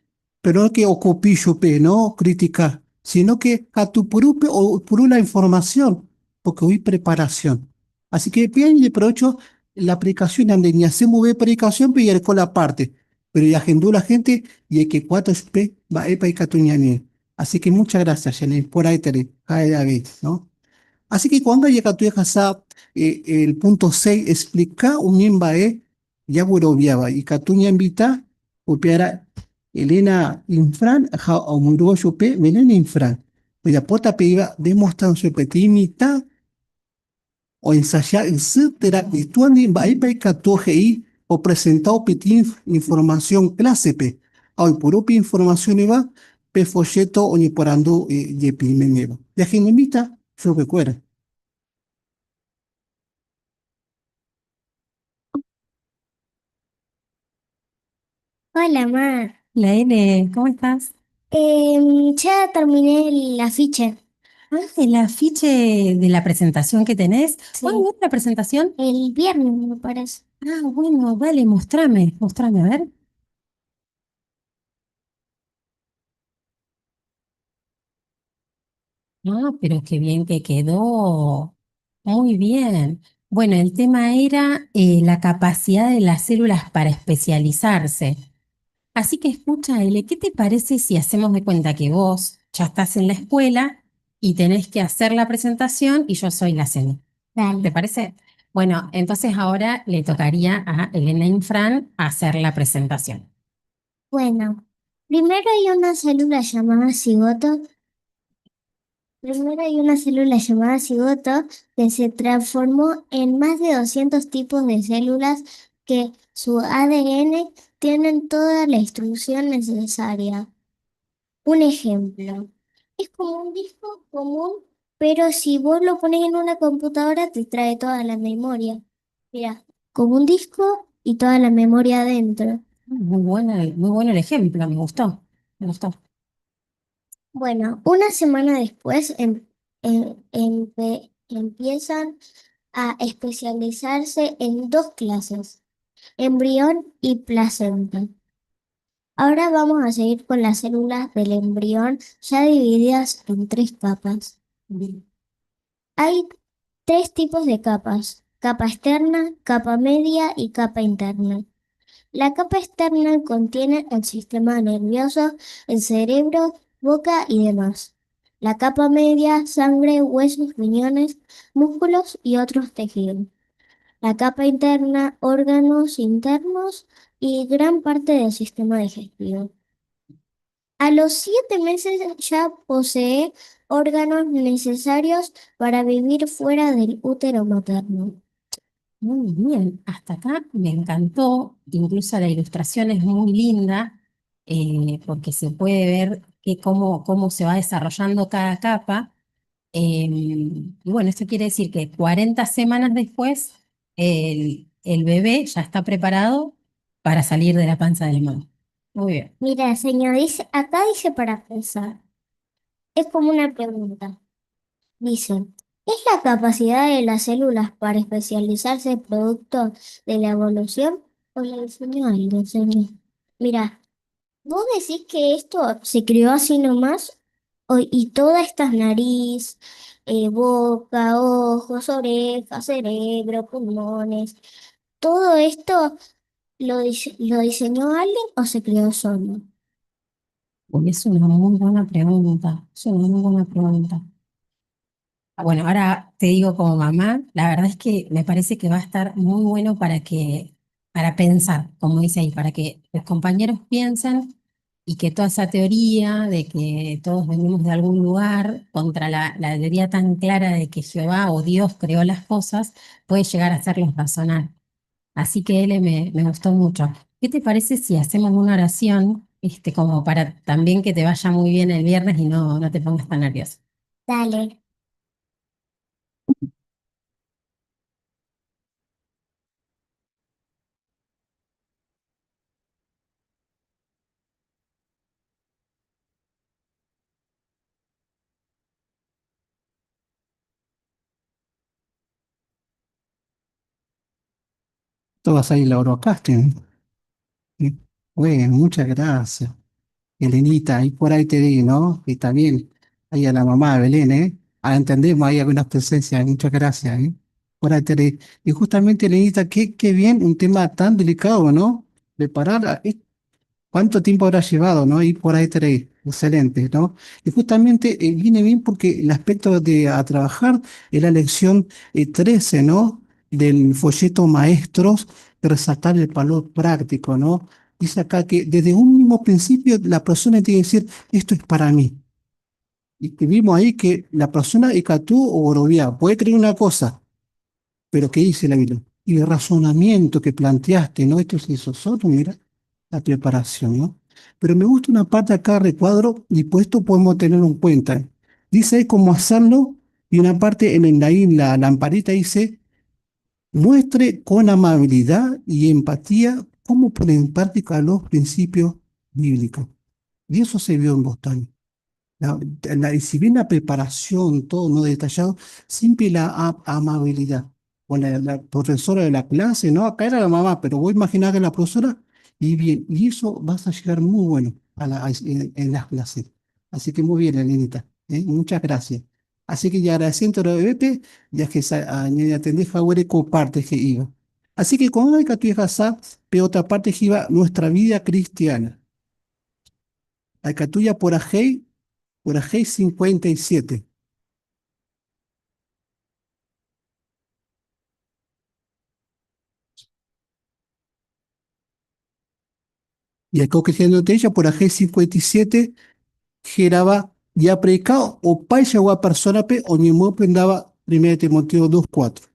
Pero no que okopi chupe, no critica, sino que katupyrýpe oipuru la información, porque oĩ preparación. Así que bien ideprovecho la predicación ñande ñasẽ move predicación-pe jareko la parte, pero jahendu la gente jaikekuaáta chupe mba'épa ikatu ñañe'ẽ. Así que muchas gracias, che neiporãiterei, ha'e avei, no? Así que ko'ág̃a jakatu jahasa el punto seis, explica umi mba'e Jagueroviáva ikatu ñainvita upearã Elena Infran ha omoirũva chupe Belén Infran, ojapóta peíva demostración peteĩ mitã oensaja ysy térã itúandi mba'épa ikatu he'i opresentávo peteĩ información klásepe ha oipuru pe información-eva pe folleto oñeporandu jepi meméva. Jaheñoimíta chupekuéra. Hola, ma. La L, ¿cómo estás? Ya terminé el afiche. Ah, el afiche de la presentación que tenés. Sí. ¿Cuándo es la presentación? El viernes, me parece. Ah, bueno, dale, mostrame, mostrame, a ver. Ah, pero qué bien que quedó. Muy bien. Bueno, el tema era la capacidad de las células para especializarse. Así que escucha, Ele, ¿qué te parece si hacemos de cuenta que vos ya estás en la escuela y tenés que hacer la presentación y yo soy la CENI? ¿Te Dale. parece? Bueno, entonces ahora le tocaría a Elena Infran hacer la presentación. Bueno, primero hay una célula llamada cigoto. Primero hay una célula llamada cigoto que se transformó en más de 200 tipos de células que su ADN tienen toda la instrucción necesaria. Un ejemplo, es como un disco común, pero si vos lo pones en una computadora te trae toda la memoria. Mira, como un disco y toda la memoria adentro. Muy buena, muy bueno el ejemplo, me gustó, me gustó. Bueno, una semana después empiezan a especializarse en dos clases, embrión y placenta. Ahora vamos a seguir con las células del embrión ya divididas en tres capas. Hay tres tipos de capas, capa externa, capa media y capa interna. La capa externa contiene el sistema nervioso, el cerebro, boca y demás. La capa media, sangre, huesos, riñones, músculos y otros tejidos. La capa interna, órganos internos y gran parte del sistema digestivo. A los 7 meses ya posee órganos necesarios para vivir fuera del útero materno. Muy bien, hasta acá me encantó, incluso la ilustración es muy linda, porque se puede ver que cómo se va desarrollando cada capa. Y bueno, esto quiere decir que 40 semanas después el bebé ya está preparado para salir de la panza de la mamá. Muy bien. Mira, señor, dice, acá dice para pensar. Es como una pregunta. Dice, ¿es la capacidad de las células para especializarse producto de la evolución o la diseñó alguien, señor? Mira, ¿vos decís que esto se creó así nomás? Y todas estas nariz, boca, ojos, orejas, cerebro, pulmones, ¿todo esto lo diseñó alguien o se creó solo? Uy, es una muy buena pregunta. Es una muy buena pregunta. Bueno, ahora te digo como mamá, la verdad es que me parece que va a estar muy bueno para pensar, como dice ahí, para que los compañeros piensen y que toda esa teoría de que todos venimos de algún lugar contra la teoría tan clara de que Jehová o Dios creó las cosas, puede llegar a hacerlos razonar. Así que él me gustó mucho. ¿Qué te parece si hacemos una oración, como para también que te vaya muy bien el viernes y no te pongas tan nervioso? Dale. Todas ahí la casting. Sí. Bueno, muchas gracias. Elenita, ahí por ahí te di, ¿no? Y también ahí a la mamá de Belén, ¿eh? Ah, entendemos ahí algunas presencias, muchas gracias, ¿eh? Por ahí te di. Y justamente, Elenita, qué bien un tema tan delicado, ¿no? Preparar, ¿cuánto tiempo habrá llevado, no? Y por ahí te di. Excelente, ¿no? Y justamente viene bien porque el aspecto de a trabajar es la lección 13, ¿no? Del folleto Maestros, de resaltar el valor práctico, ¿no? Dice acá que desde un mismo principio la persona tiene que decir, esto es para mí. Y que vimos ahí que la persona Icatú o Orovia puede creer una cosa, pero ¿qué dice la Biblia? Y el razonamiento que planteaste, ¿no? Esto se hizo solo, mira, la preparación, ¿no? Pero me gusta una parte acá, recuadro, y pues esto podemos tener en cuenta. Dice ahí cómo hacerlo, y una parte en la, ahí en la lamparita dice, muestre con amabilidad y empatía cómo poner en práctica los principios bíblicos. Y eso se vio en Bostán. Y si bien la preparación, todo no detallado, siempre la amabilidad. Con la profesora de la clase, ¿no? Acá era la mamá, pero voy a imaginar que la profesora, y bien, y eso vas a llegar muy bueno en las clases. Así que muy bien, Elenita, ¿eh? Muchas gracias. Así que ya agradeciendo a Bebe, ya que atendí Jawere comparte que iba. Así que con una que tu sa, pero otra parte que iba nuestra vida cristiana. Alcatuya por Ajei, por Ajei 57. Y acá cristiano de ella por Ajei 57 geraba ya predicado o paisa o a persona pe o ni mo prendaba 1 Timoteo 2:4.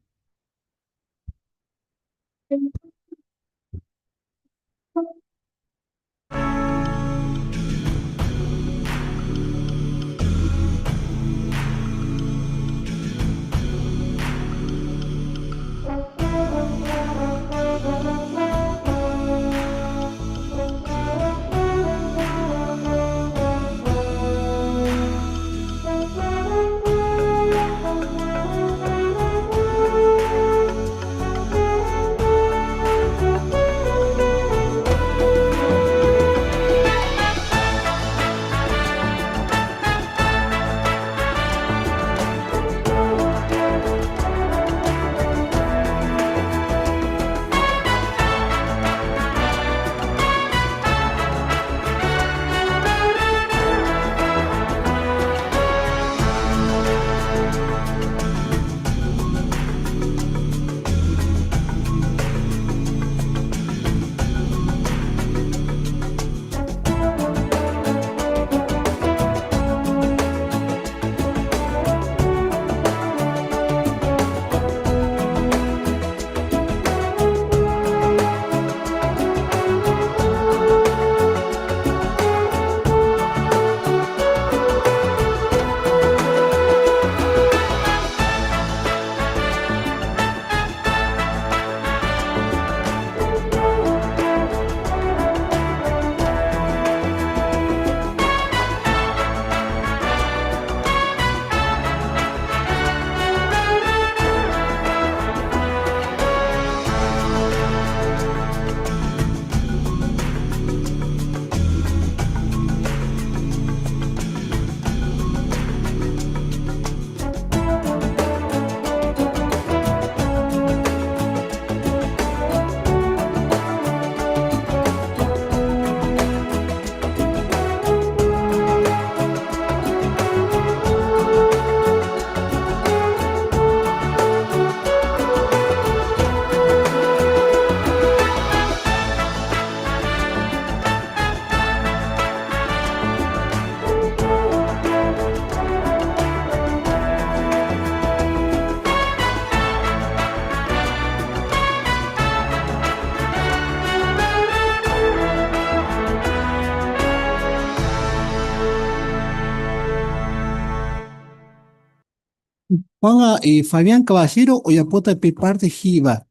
Juan Fabián Caballero ojapóta pe parte he'íva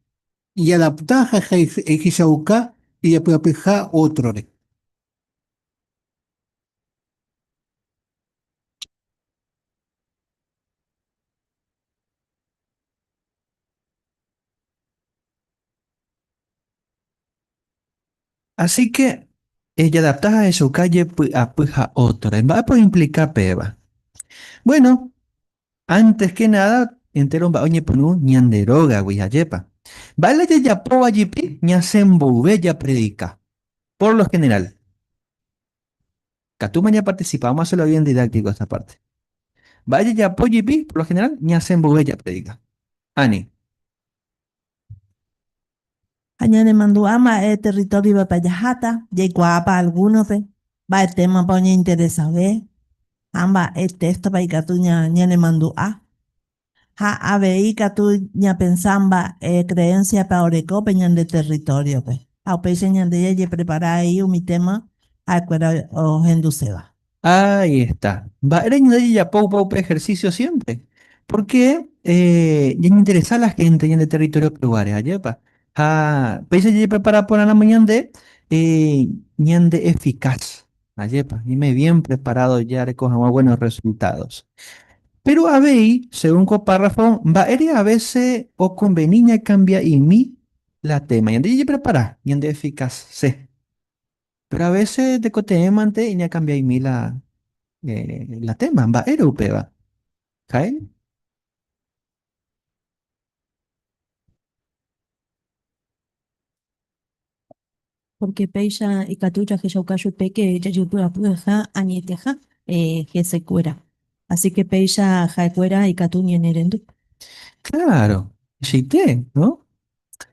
Ijadapta ha ehechauka ijapy'apyha ótrore. Así que ejadapta ha ehechauka jepy'apy ha ótrore. Mba'épa oimplika péva? Bueno, antes que nada, entero mba'e oñepyrũ ñande rógagui, ajépa. Mba'e la jajapóva jepi ñasẽ mboyve japredika, por lo general. Katúma ñaparticipa, vamos a hacerlo bien didáctico esta parte. Mba'e jajapo jepi, por lo general, ñasẽ mboyve japredika. Ani. Ha ñanemandu'a mba'e territorio-pe jaháta, jaikuaápa alguno-pe, mba'e témapa oñeinteresave ha mba'e téxtopa ikatu ñanemandu'a. Ha avei ikatu ñapensa mba'e creencia-pa oreko pe ñande territorio-pe. Ha upéicha ñande jajeprepara avei umi téma ha'ekuéra ohenduséva. Ahí está. Mba'ére ñande jajapo upe upe ejercicio siempre? Porque ñañeinteresa la gente ñande territorio peguáre, ajépa? Ha péicha jajeprepara porãramo ñande, ñande eficaz, ajépa? Ñaime bien preparado jareko hag̃ua buenos resultados. Pero avei, según ko párrafo, mba'ére a veces okonveni ñakambia'imi la tema. Ñande jajeprepara, ñande eficaz-se. Pero a veces tekotevẽmante iñakambia'imi la, la tema, mba'ére upéva. Jael? Porque péicha ikatu jahechauka chupe que jajepy'apy'aha añeteha hesekuéra. Así que péicha ha'ekuéra ikatu ñanerendu. Claro, cheite, ¿no?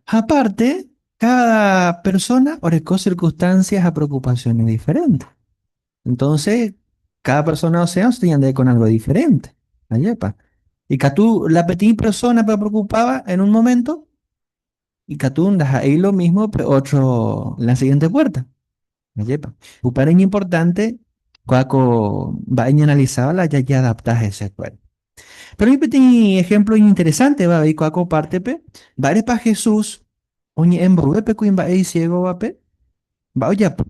Aparte, cada persona oreko circunstancias ha preocupaciones diferentes. Entonces, cada persona, o sea, se ande con algo diferente. Ayepa. Ikatu la peteĩ persona pe preocupaba en un momento, ikatu ndaha'éi lo mismo pe otro en la siguiente puerta. Ayepa. Upévare iñimportante kóa ko mba'e ñaanalizaba la jajeadapta hesekuéra. Pero oĩ peteĩ ejemplo iñinteresanteva avei kóa ko pártepe, mba'érepa Jesús oñe'ẽ mboyve pe kuimba'e isiégovape, mba'e ojapo?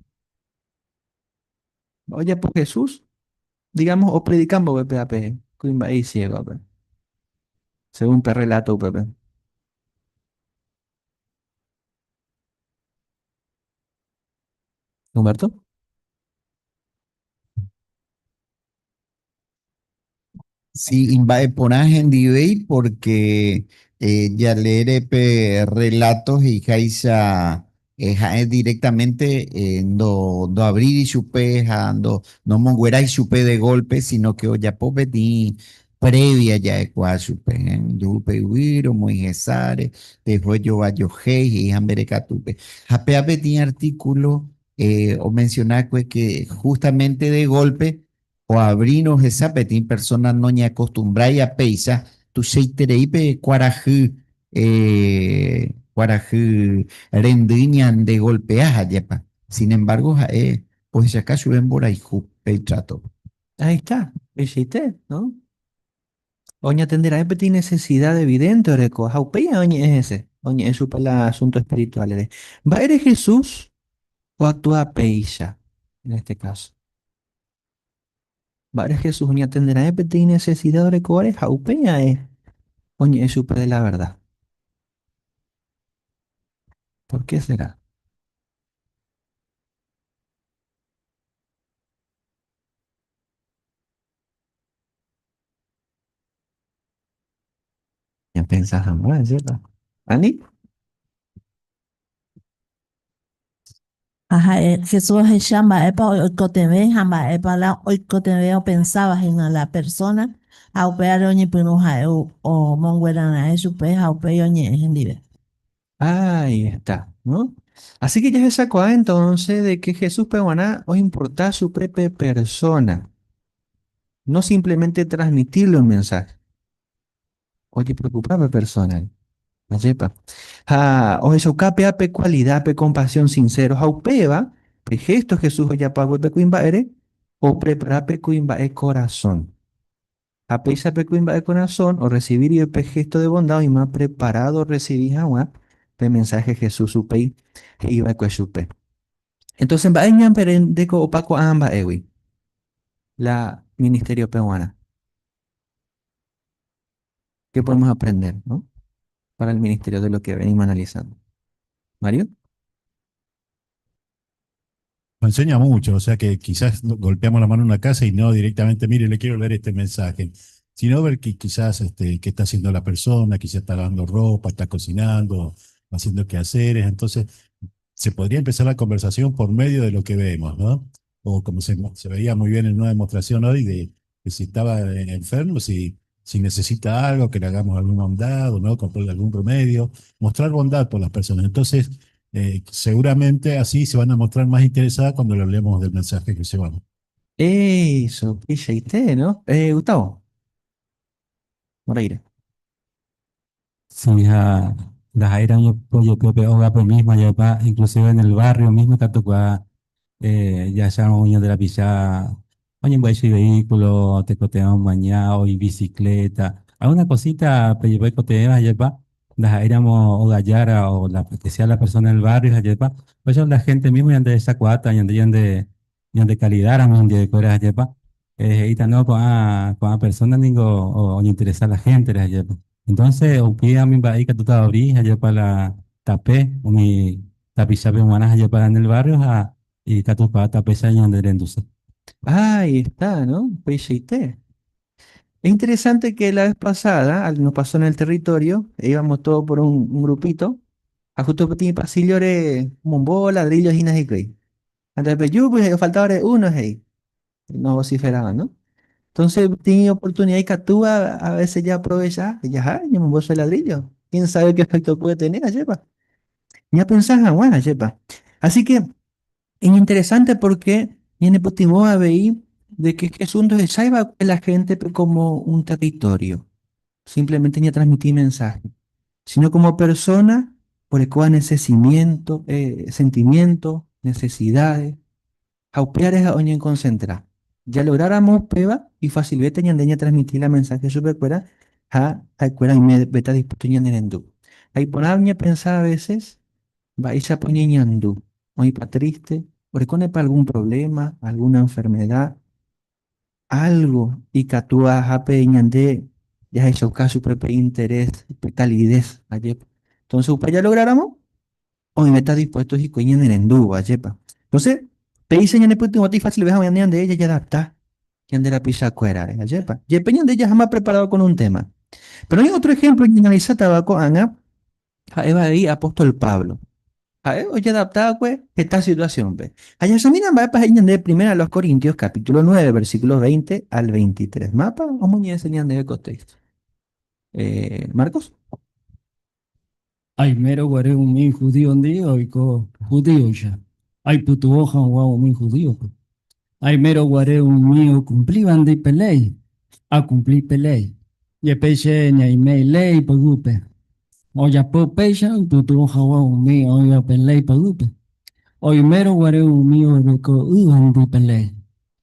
Mba'e ojapo Jesús, digamos, opredika mboyve péva pe kuimba'e isiégovape, según pe relato upépe. Humberto? Sí, imba'eporã hendivéi porque jaleére pe relato he'iháicha ha'e directamente ndoavríri chupe ha nomonguerái chupe de golpe, sino que ojapo peteĩ previa ja'ekuaa chupe, ndu'úpe yvýre, omoĩ hesáre, teho ejovajohéi he'i ha mberekatúpe. Ha péva peteĩ artículo omencionákue que justamente de golpe oavrírõ hesa peteĩ persona noñeacostumbrái a péicha tuichaiterei pe kuarahy kuarahy rendy ñande golpea hajépa. Sin embargo ha'e ohechaka chupe mborayhu pe itratope. Ahí está, peichaite, no? Oñatenderaẽ peteĩ necesidad evidente oreko, ha upéi oñe'ẽ hese, oñe'ẽ chupe la asunto espiritual-re. Mba'ére Jesús oactua péicha en este caso? Mba'ére Jesús oñatenderaẽ peteĩ necesidad orekóvare ha upéi ae oñe'ẽ chupe de la verdad? ¿Por qué será? Ñapensa hag̃ua, ¿cierto? Ani? Ha ha'e Jesús ohecha mba'épa oikotevẽ ha mba'épa la oikotevẽ opensáva hína la persóna, ha upévare oñepyrũ ha'e omonguerara'ẽ chupe ha upéi oñe'ẽ hendive. Ahí está, ¿no? Así que jahechakuaa entonces de que Jesúspe g̃uarã oimporta chupe pe persona, no simplemente transmitirle un mensaje. Ojepreocupa pe persona-re. Ajépa. Ha ohechauka péva pe cualidad, pe compasión sincero, ha upéva, pe gesto Jesús ojapo hague pe kuimba'ére, oprepara pe kuimba'e korasõ. Ha péicha pe kuimba'e korasõ orresivi rire pe gesto de bondad oĩma preparado orresivi hag̃ua pe mensaje Jesús upéi he'iva'ekue chupe. Entonces mba'e ñaprende ko opa ko'ã mba'égui la ministerio-pe g̃uarã? ¿Qué podemos aprender, no? Para el ministerio de lo que venimos analizando. Mario. Nos enseña mucho, o sea que quizás golpeamos la mano en una casa y no directamente, mire, le quiero leer este mensaje, sino ver que quizás qué está haciendo la persona, quizás está lavando ropa, está cocinando, haciendo quehaceres, entonces se podría empezar la conversación por medio de lo que vemos, ¿no? O como se veía muy bien en una demostración hoy de que si estaba enfermo, si necesita algo, que le hagamos algún bondad o no, comprarle algún remedio, mostrar bondad por las personas. Entonces, seguramente así se van a mostrar más interesadas cuando le hablemos del mensaje que llevamos. Eso, pilla ¿no? Gustavo. Moreira. Sí, hija, la yo creo que ógape misma, ya va, inclusive en el barrio mismo, katu ya sea uña de la pilla, oye, voy a vehículo, te coteamos mañana, hoy bicicleta, alguna cosita, pero yo cotea, ya va, la éramos o gallara o la que sea la persona del barrio, ya va, pues la gente mismo ya de esa cuata, ya de calidad, de cosas, ya va, y no con a persona ningo o interesa a la gente, ya va. Entonces, o pide a mi país que tú te abrís, allá para la tapé, o mi tapizape humanas allá para en el barrio, a, y katu pa tapé de rendusa. Ahí está, ¿no? Peixeité. Es interesante que la vez pasada, nos pasó en el territorio, íbamos todos por un grupito, a justo petit pasillo de mombo, ladrillos y nada y Antes de yo, pues faltaba uno, hey. Nos vociferaban, ¿no? Entonces, tiene oportunidad y catúa, a veces ya aprovecha, y ya, yo me bolso de ladrillo. ¿Quién sabe qué efecto puede tener, yepa? Ya pensás, ah, bueno, yepa. Así que es interesante porque viene Putimó a ver de que Jesús entonces saiba a la gente como un territorio. Simplemente ni a transmitir mensaje, sino como persona por el cual sentimiento, necesidades, jaupeares a oñen concentrar. Ya lográramos prueba y facilmente ñandeña transmitir la mensaje supercuera a cuera y me beta dispuesto ñanderendú. Ahí por año pensaba a veces, va esa poñe ñandú, o pa triste, o recone pa algún problema, alguna enfermedad, algo, y catúa jape ñande, ya eso caso propio interés, calidez, ayer. Entonces, upa ya lográramos, o me está dispuesto y coña ñanderendú, ayepa. Entonces, te dicen en el punto de fácil, ves a de ella ya adapta. De la pisa cuera, ayepa. Y el peñón de ella jamás preparado con un tema. Pero hay otro ejemplo en analiza tabaco, Ana, Eva ahí, apóstol Pablo. Oye, adaptado, pues, esta situación, pues. Allá se miran, va para de primera a los Corintios, capítulo 9, versículos 20 al 23. Mapa, o muy enseñando de contexto. Marcos. Ay, mero guaré un mi judío un día, oico judío ya. Ay, putu hoja, guau, mi judío. Ay, mero guaré un mío cumplí bandi pelei. A cumplí pelei. Y peche ña y me ley pagupe. Oya po pecha, putu hoja, guau, mi, oya pelei pagupe. Oy mero guaré un mío beco uandi pelei.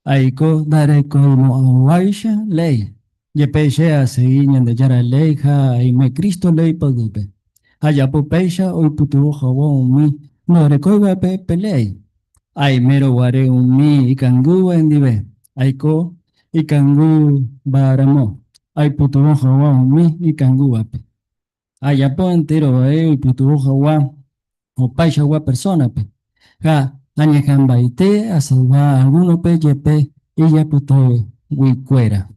Ay, co dare como aguaisha ley. Y peche a seguir de yara ley, ja, y me Cristo ley pagupe. Allá po pecha, oy putu hoja, guau, mi. No recoiba pe pelei. Ay, mero guaré un mi y cangú en dive. Ay, co y cangú baramo. Ay, putu hoja, guau, mi y cangú ape. Allá po entero, y putu hoja, guau, o paisha guau persona pe. Ja, aña jambaite a salvar alguno pe yepe y ya puto huicuera.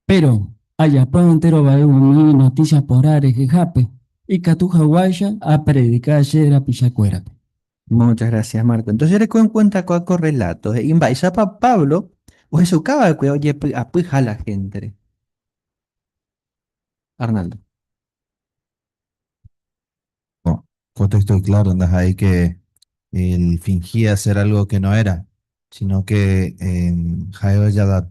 Pero allá po entero va un mi noticias por are jape. Y catuja guaya a predicar ayer a pichacuera. Muchas gracias, Marco. Entonces, yo le cuenta con relatos. Y pa Pablo, o eso acaba de oye, apuja a la gente. Arnaldo. No, contexto claro, andas ahí que él fingía ser algo que no era, sino que en Jairo ya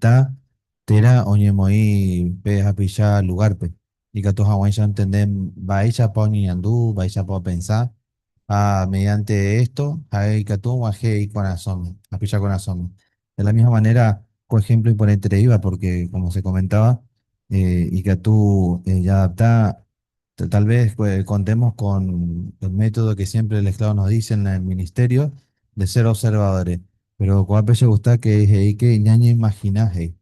tera oñemoí pe apisha lugar pe. Y que todos ya entender, vais a pa ñandú, vais a pa pensar, ah, mediante esto, hay que tú y corazón, apisha corazón. De la misma manera, por ejemplo, imponente iba, porque como se comentaba, Ikatu jadapta, tal vez contemos con el método que siempre el esclavo nos dice en el ministerio, de ser observadores. Pero ko'ápe che gusta que he'i que ñañeimagina he'i.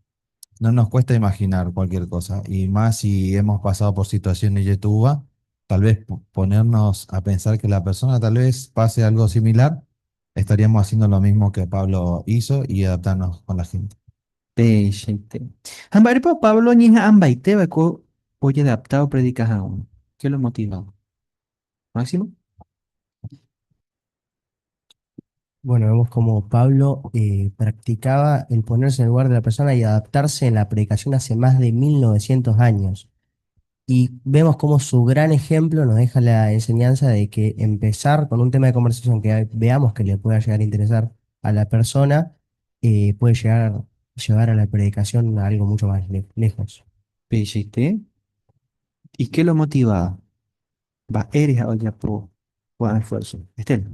No nos cuesta imaginar cualquier cosa, y más si hemos pasado por situaciones ijetu'úva, tal vez ponernos a pensar que la persona tal vez pase algo similar, estaríamos haciendo lo mismo que Pablo hizo y adaptarnos con la gente. Péichaite. Ha mba'érepa Pablo oñeha'ãmbaite va'ekue ojeadapta opredika hag̃ua? Qué lo motivaba? Máximo? Bueno, vemos como Pablo practicaba el ponerse en el lugar de la persona y adaptarse en la predicación hace más de 1900 años. Y vemos cómo su gran ejemplo nos deja la enseñanza de que empezar con un tema de conversación que veamos que le pueda llegar a interesar a la persona, puede llevar a la predicación a algo mucho más lejos. Peichaite. ¿Y qué lo motivaba? Mba'éreha ojapo ko'ã esfuerzo. Estela.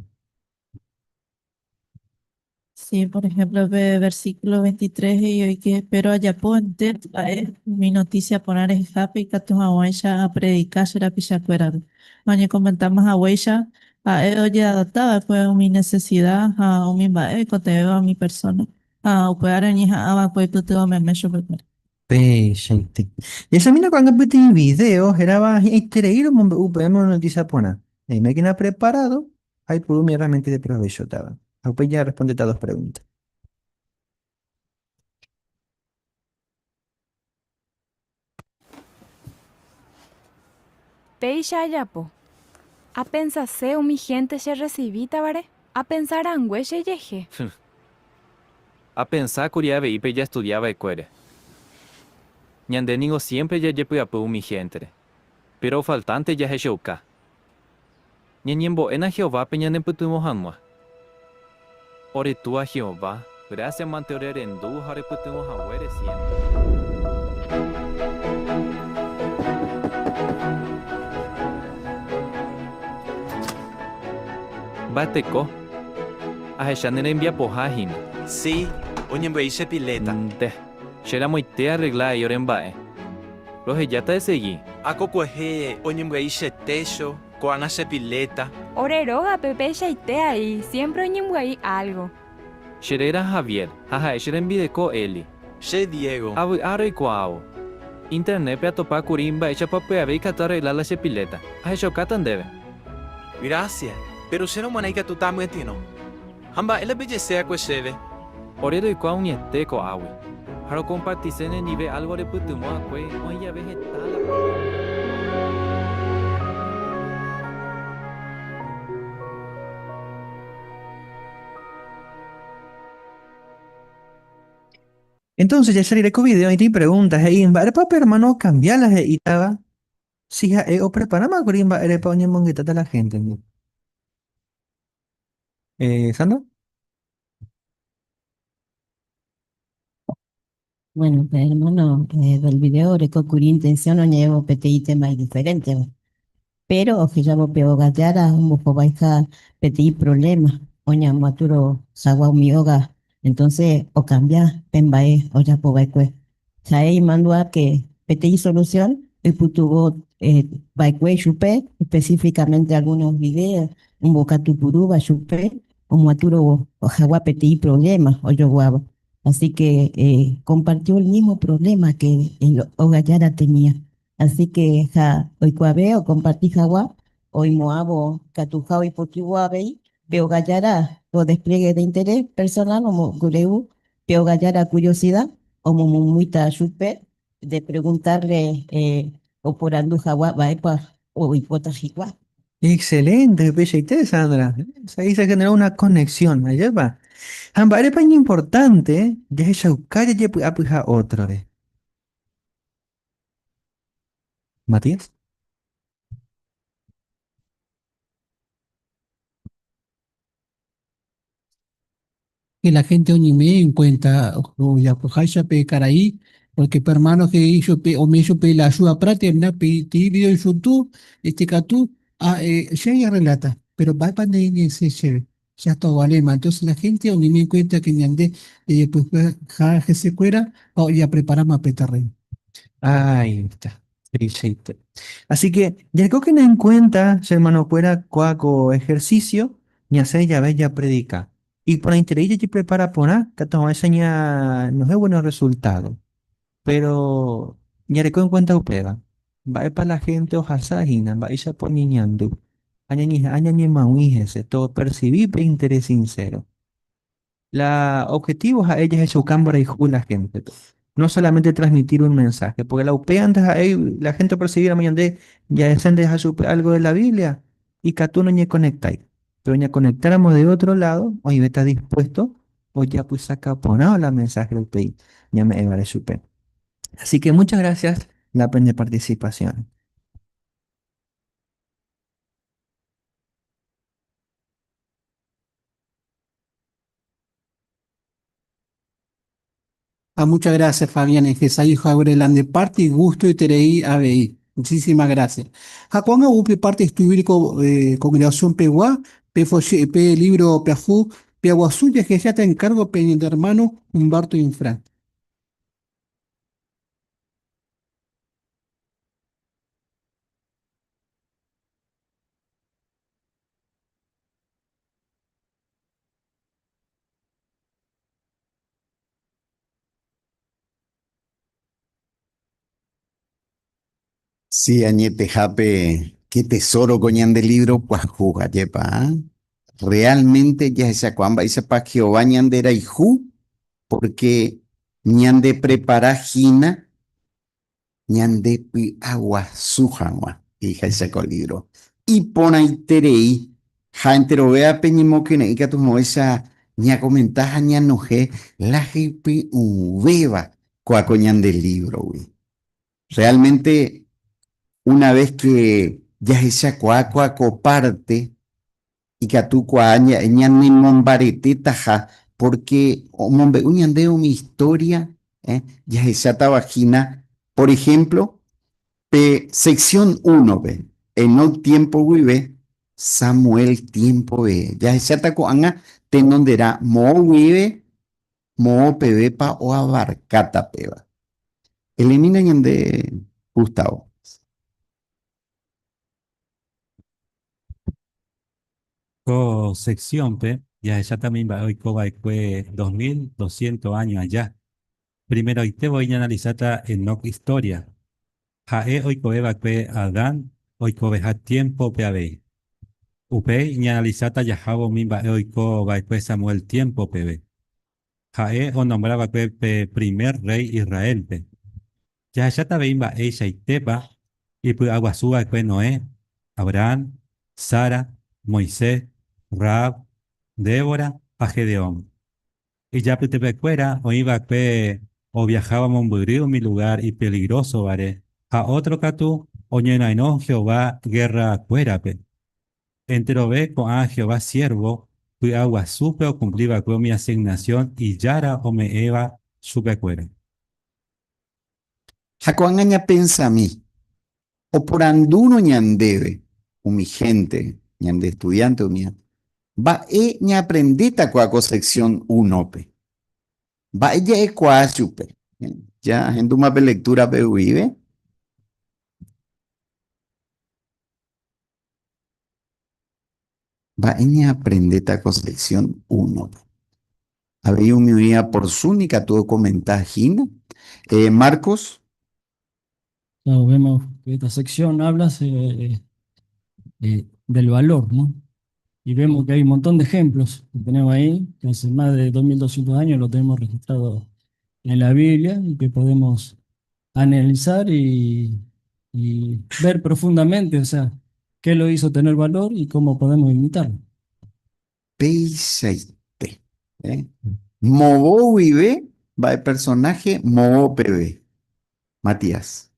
Sí, por ejemplo, el versículo 23 he'i oike, Péro ajapo entéro mba'e umi notísia porã rehehápe ikatu hag̃uáicha apredika che rapichakuérape. Ha oñekomentáma haguéicha, ha'e ojeadapta va'ekue umi nesesida ha umi mba'e oikotevẽva umi persóna, ha upévare oñeha'ã va'ekue oipytyvõ meme chupekuéra. Peichaite. Jahechamína ko'ág̃a peteĩ vidéo hérava Hi'ãiterei romombe'u peẽme umi notísia porã. Ñaimékena preparádo ha aipuru umi erramiénta ideprovéchotava. Ha upéi jarrespondéta dos pregúnta. Péicha ajapo. Apensase umi hénte cherresivítavare apensa rangue chejehe. Apensa kuri avei pe jastudia va'ekuére. Ñande ningo siémpre jajepy'apy umi héntere, péro ofaltánte jahechauka. Ñañembo'éna Jehovápe ñanepytyvõ hag̃ua. Ore Túa Jehová, grásia mante ore rendu ha orepytyvõ haguére siémpre. Mba'eteko, ahecha ne rembiapoha hína. Si, oñembyai che piléta. Nde, che ramoite arregla ai ore mba'e. Rohejáta esegi. Ako kuehe oñembyai che técho, ko'ág̃a che piléta. Ore rógape peichaite ai, siémpre oñembyai álgo. Che réra Javier, ha ha'e che rembireko Eli. Che Diego. Avy'a roikuaávo. Internet-pe atopa kuri mba'éichapa pya'eve ikatu arregla la che piléta. Ahechaukáta ndéve. Gracia, péro che romo'ãrã ikatúta amyatyrõ. Ha mba'e la pejese akue chéve? Ore roikuaa uñete ko'águi, ha rokompartise nendive álgo repytyvõ akue oĩ jave heta la pruéva. Entonces, jahecha rire ko video oĩta ipregunta, he'i, Mba'érepa pe ermáno okambia la he'ítava si ha'e opreparáma kuri mba'érepa oñemongetáta la héntendi? Sandra? Bueno, pe hermano del video oreko kuri intención oñe'ẽvo peteĩ tema idiferénteva, péro ohejávo pe óga jára ombohovaiha peteĩ provléma oñemoatúrõ hag̃ua umi óga, entonce okambia pe mba'e ojapo va'ekue. Ha'e imandu'a ke peteĩ solución oipytyvõ va'ekue chupe, específicamente algunos videos ombokatupyrúva chupe omoatúrõ hag̃ua peteĩ problema ojoguáva. Así que compartió el mismo problema que el óga jára tenía. Así que ha oikuaave okomparti hag̃ua oimo'ãvo katuha oipytyvõ avei pe óga jára ko despliegue de interés personal omokyre'ỹ pe óga jára curiosidad omomomýita chupe de preguntarle oporandu hag̃ua mba'épa oipota hikuái. Excelente, upeichaite Sandra. Ahí se generó una conexión, ajépa? Ha mba'érepa iñimportánte jahechauka jajepy'apyha ótrore? Matías? Que la gente oñeme'ẽ en cuenta ojapoháicha pe karai, porque pe hermano he'i chupe, ome'ẽ chupe la ayuda práctica, mina peteĩ video en YouTube, este katu che añarreglata, pero mba'épa nde'iñe'ẽse chéve, che hasta ovaléma. Entonces la gente oñeme'ẽ en cuenta que ñande jajepyhyha hesekuéra ha ojapreparáma pe terreno. Ahí está. Peichaite. Así que, jarekókena en cuenta, che hermanokuéra, kóa ko ejercicio, ñasẽ jave japredika. Iporãiterei jajeprepara porã, katu hag̃uáicha ñanohẽ buenos resultados. Pero jareko en cuenta upéva. Mba'épa la gente ohasa hína, mba'éichapa oñeñandu. Ha ñañeha'ã ñañemag̃ui hese, topercibi pe interés sincero. La objetivo ha'e jahechauka mborayhu la gente-pe. No solamente transmitir un mensaje, porque la upe antes ha'e la gente opercibíramo ñande jahechénte jaha chupe algo de la Biblia, ikatu noñeconectái. Pero ñaconectáramo de otro lado, oĩvéta dispuesto ojapysaka porã la mensaje upéi ñame'ẽvare chupe. Así que muchas gracias la pende participación. Ah, muchas gracias, Fabián. Ejesa'i Jaurelan de parte y gusto iterei avei. Muchísimas gracias. Ha ko'ág̃a upe parte estudio bíblico eh, congregación pegua, pe foche, pe libro pyahu, pyaguasu jahecháta encargo pe ñande hermano Humberto Infran. Sí, añetehápe, qué tesoro ko ñande libro pyahu, ajépa, ah? Realmente jahechakuaa mba'éichapa Jehová ñanderayhu porque ñandeprepara hína ñande py'aguasu hag̃ua, he'iháicha ko lívro. Iporãiterei ha enterovévape ñemokyre'ỹ katu hag̃uáicha ñakomenta ha ñanohẽ la hypy'ũvéva kóa ko ñande lívrogui. Realmente una vez que jahechakuaa kóa ko párte, Ikatu kuaa ñanemombaretétaha pórke omombe'u ñandéve umi istória jahechátava hína, por ehémplo, pe seksión únope, Enoc tiémpo guive Samuel tiémpo peve. Jahecháta ko'ág̃a tenonderã moõ guive moõ pevépa oavarkáta péva. Elimina ñande Gustavo. Ko sección-pe jahecháta umi mba'e oiko va'ekue 2200 áño aja. Primeroite voi ñaanalisáta Enoc istória. Ha'e oikove va'ekue Adán oikoveha tiémpope avei. Upéi ñaanalisáta jahávo umi mba'e oiko va'ekue Samuel tiémpo peve. Ha'e onombra va'ekue pe primer rréi Israélpe. Jahecháta avei mba'eichaitépa ipy'aguasu va'ekue Noé, Abrahán, Sara, Moisés, Rahab, Débora ha Gedeón. Ijapytepekuéra oĩ va'ekue oviaháva mombyry umi lugár ipeligrósovare ha ótro katu oñorairõ Jehová gerrakuérape. Enterove ko'ã Jehová siérvo py'aguasúpe okumpli va'ekue umi asignasión Ijára ome'ẽva chupekuéra. Ha ko'ág̃a ñapensami, oporandúrõ ñandéve umi hénte, ñande estudiánte umíva, mba'e ñaaprendéta kóa ko sección únope? Mba'e ja'ekuaa chupe? Ja ahendúma pe lectura-pe guive. Mba'e ñaaprendéta ko sección únope? Avei umi oĩva por Zoom ikatu okomenta hína. Marcos. Claro, vemos que esta sección habla del valor, ¿no? Y vemos que hay un montón de ejemplos que tenemos ahí, que hace más de 2200 años lo tenemos registrado en la Biblia y que podemos analizar y ver profundamente, o sea, qué lo hizo tener valor y cómo podemos imitarlo. Peichaite. Moõ guive mba'e personaje moõ peve. Matías.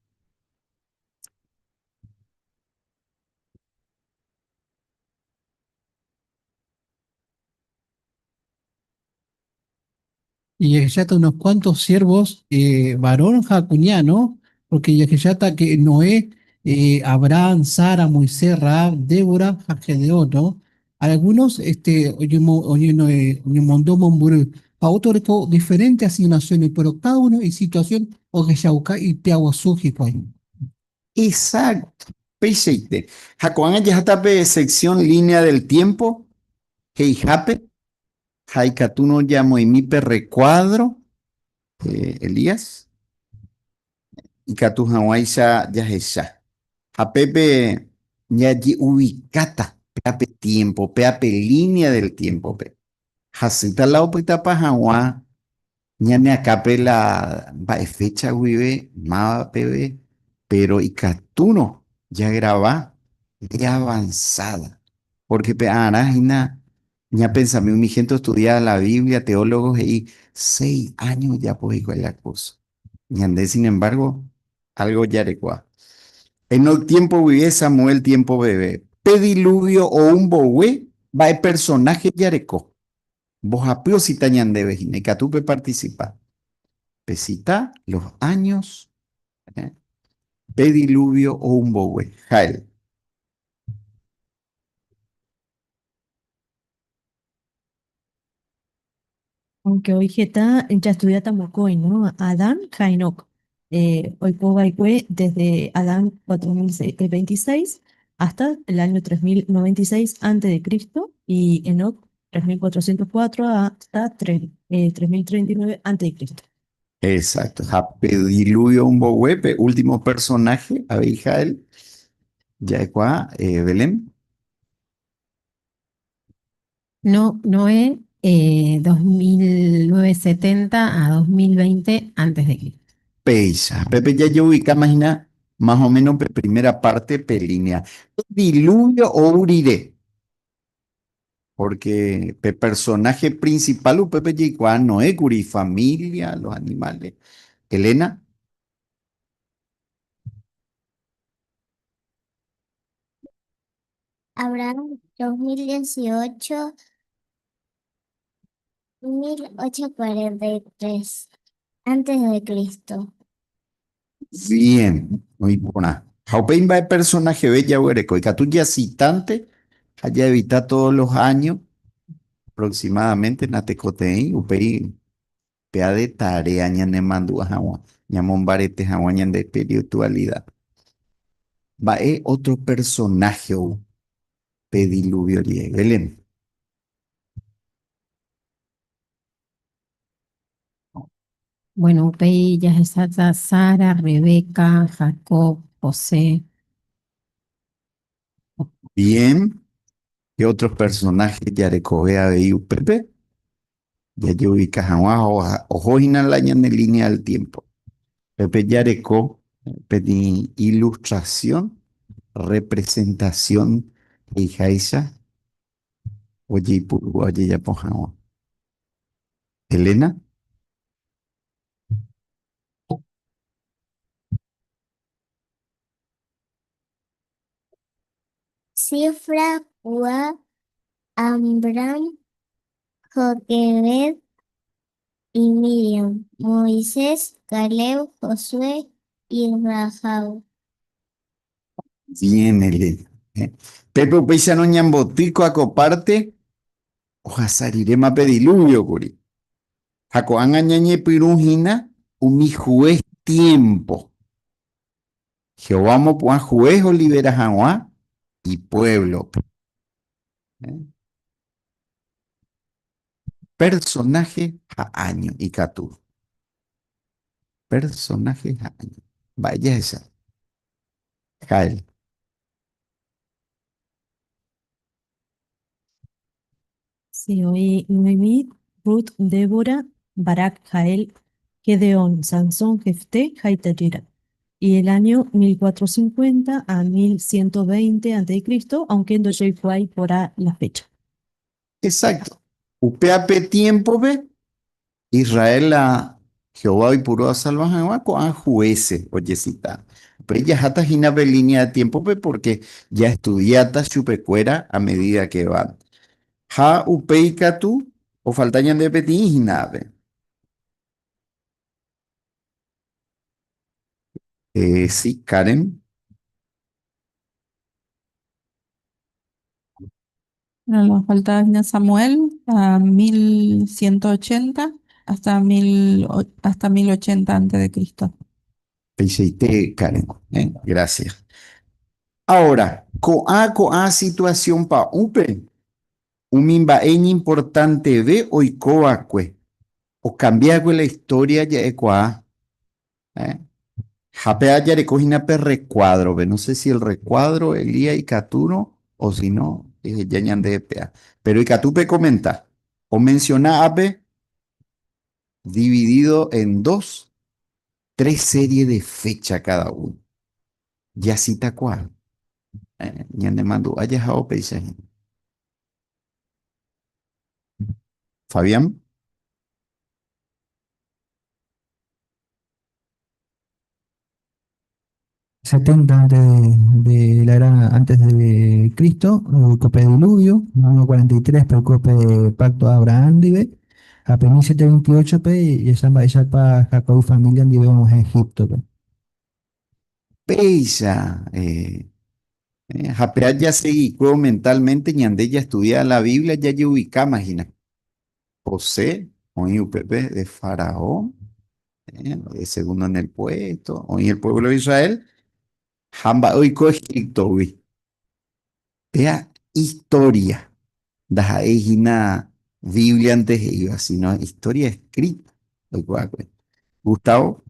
Y jahecháta unos cuantos siervos eh, varón ha kuña, ¿no? Porque jahecháta que Noé, eh, Abraham, Sara, Moisés, Rahab, Débora ha Gedeón, ¿no? Algunos este, oñemondo mombyry. Ha otro oreko diferente asignaciones, pero cada uno isituación ohechauka ipy'aguasu hikuái. Exacto, peichaite. Ha ko'ág̃a jaháta pe sección línea del tiempo he'ihápe ha ikatúrõ jamoĩmi pe recuadro, Elías, ikatu hag̃uáicha jahecha. Ha pépe jaje'ubikáta péa pe tiempo, péa pe línea del tiempo-pe. Hasýta la opytapa hag̃ua ñane akãpe la mba'e fecha guive, máva peve, péro ikatúrõ jagrava de avanzada, porque pe arã hína ñapensami umi gente ostudiáva la Biblia, teólogos he'i seis años ojapo hikuái la curso. Ñande, sin embargo, algo jarekuaa. Enoc tiempo guive Samuel tiempo peve, pe diluvio ou mbogue mba'e personaje jareko. Mbohapy osita ñandéve hína, ikatu peparticipa. Pesita los años pe diluvio ou mbogue. Jael. Aunque hoy heta jastudiáta mokõi, no? Adán ha Enoc. Oiko va'ekue desde Adán 4026 hasta el año 3096 antes de Cristo y Enoc 3404 hasta 3039 antes de Cristo. Exacto. Ha pe diluvio ombogue pe último personaje, avei Jael, ja'ekuaa, Belén. No, Noé, 2970 a 2020 antes de Cristo. Péicha. Pépe jajeubicáma hína más o menos pe primera parte pe línea. Pe diluvio ou rire. Porque pe personaje principal upépe jaikuaa Noé kuri, ifamilia, los animales. Elena. Abraham 2018 1843 antes de Cristo. Bien, oĩ porã. Ha upéi mba'e personaje-ve jaguereko. Ikatu jacitante ha jaevita todos los años aproximadamente natekotevẽi upéi péa de tarea ñanemandu'a hag̃ua, ñamombarete hag̃ua ñande espiritualidad. Mba'e otro personaje ou pe diluvio rire? Belén. Bueno, upéi jahecháta Sara, Rebeca, Jacob, José. Bien, ¿qué otros personajes jarekove avei upépe? Jajeubika hag̃ua oho hína la ñane línea del tiempo. Pépe jareko peteĩ ilustración, representación he'iháicha ojeipurúva ojejapo hag̃ua. Elena. Sifra, Pua, Amram, Joquebed y Miriam, Moisés, Caleb, Josué y Rahab. Bien, Elena. Pépe upéicharõ ñamboty ko akopárte ohasa riréma pe diluvio kuri. Ha ko'ág̃a ñañepyrũ hína umi juez tiempo. Jehová omopu'ã juez olivera hag̃ua ipuévlope. Personaje ha año ikatu. Personaje ha año. Mba'e jahecha? Jael. Sí, oĩ Noemí, Rut, Débora, Barac, Jael, Gedeón, Sansón, Jefté ha itajýra. Y el año 1450 a 1120 a.C., aunque ndojeikuaái porã la fecha. Exacto. Upéva pe tiémpope, Israel ha Jehová oipuru osalva hag̃ua ko'ã juése ojesita. Upéi jaháta hína pe línea de tiémpope pórke jaestudiáta chupekuéra a medida ke van. Ha upéi katu ofalta ñandéve peteĩ hína ápe. Sí, Karen. Bueno, nos falta Samuel a 1180 hasta, mil, hasta 1080 antes de Cristo. Peichaite, Karen. Gracias. Ahora, ko'ã ko'ã situación pa'ũpe, umi mba'e iñimportanteve oikova'ekue, okambia'ekue la historia ja'ekuaa. Ha péva jareko hína pe recuadro-pe. No sé si el recuadro, Elías, ikatúrõ o si no, eheja ñande péa. Pero ikatu pekomenta. Omenciona ápe dividido en dos, tres series de fecha cada uno. Jasytakuaa. Ñanemandu'a jahávo péicha hína. Fabián. 70 antes de la era antes de Cristo, oiko pe diluvio, 143 pe oiko pe pacto Abraham ndive, ha pe 1728 pe jahecha mba'éichapa Jacob familia ndive og̃uahẽ Egipto-pe. Péicha, ha pe jasegikuévo mentalmente ñande jaestudia la Biblia jajeubikáma hína. José oĩ upépe de faraón, de segundo en el puesto, oĩ el pueblo de Israel, ha mba'e oiko Egiptogui. Péa historia, ndaha'éi hína Bíbliante he'íva, sino historia escrita oikuaakue. Gustavo.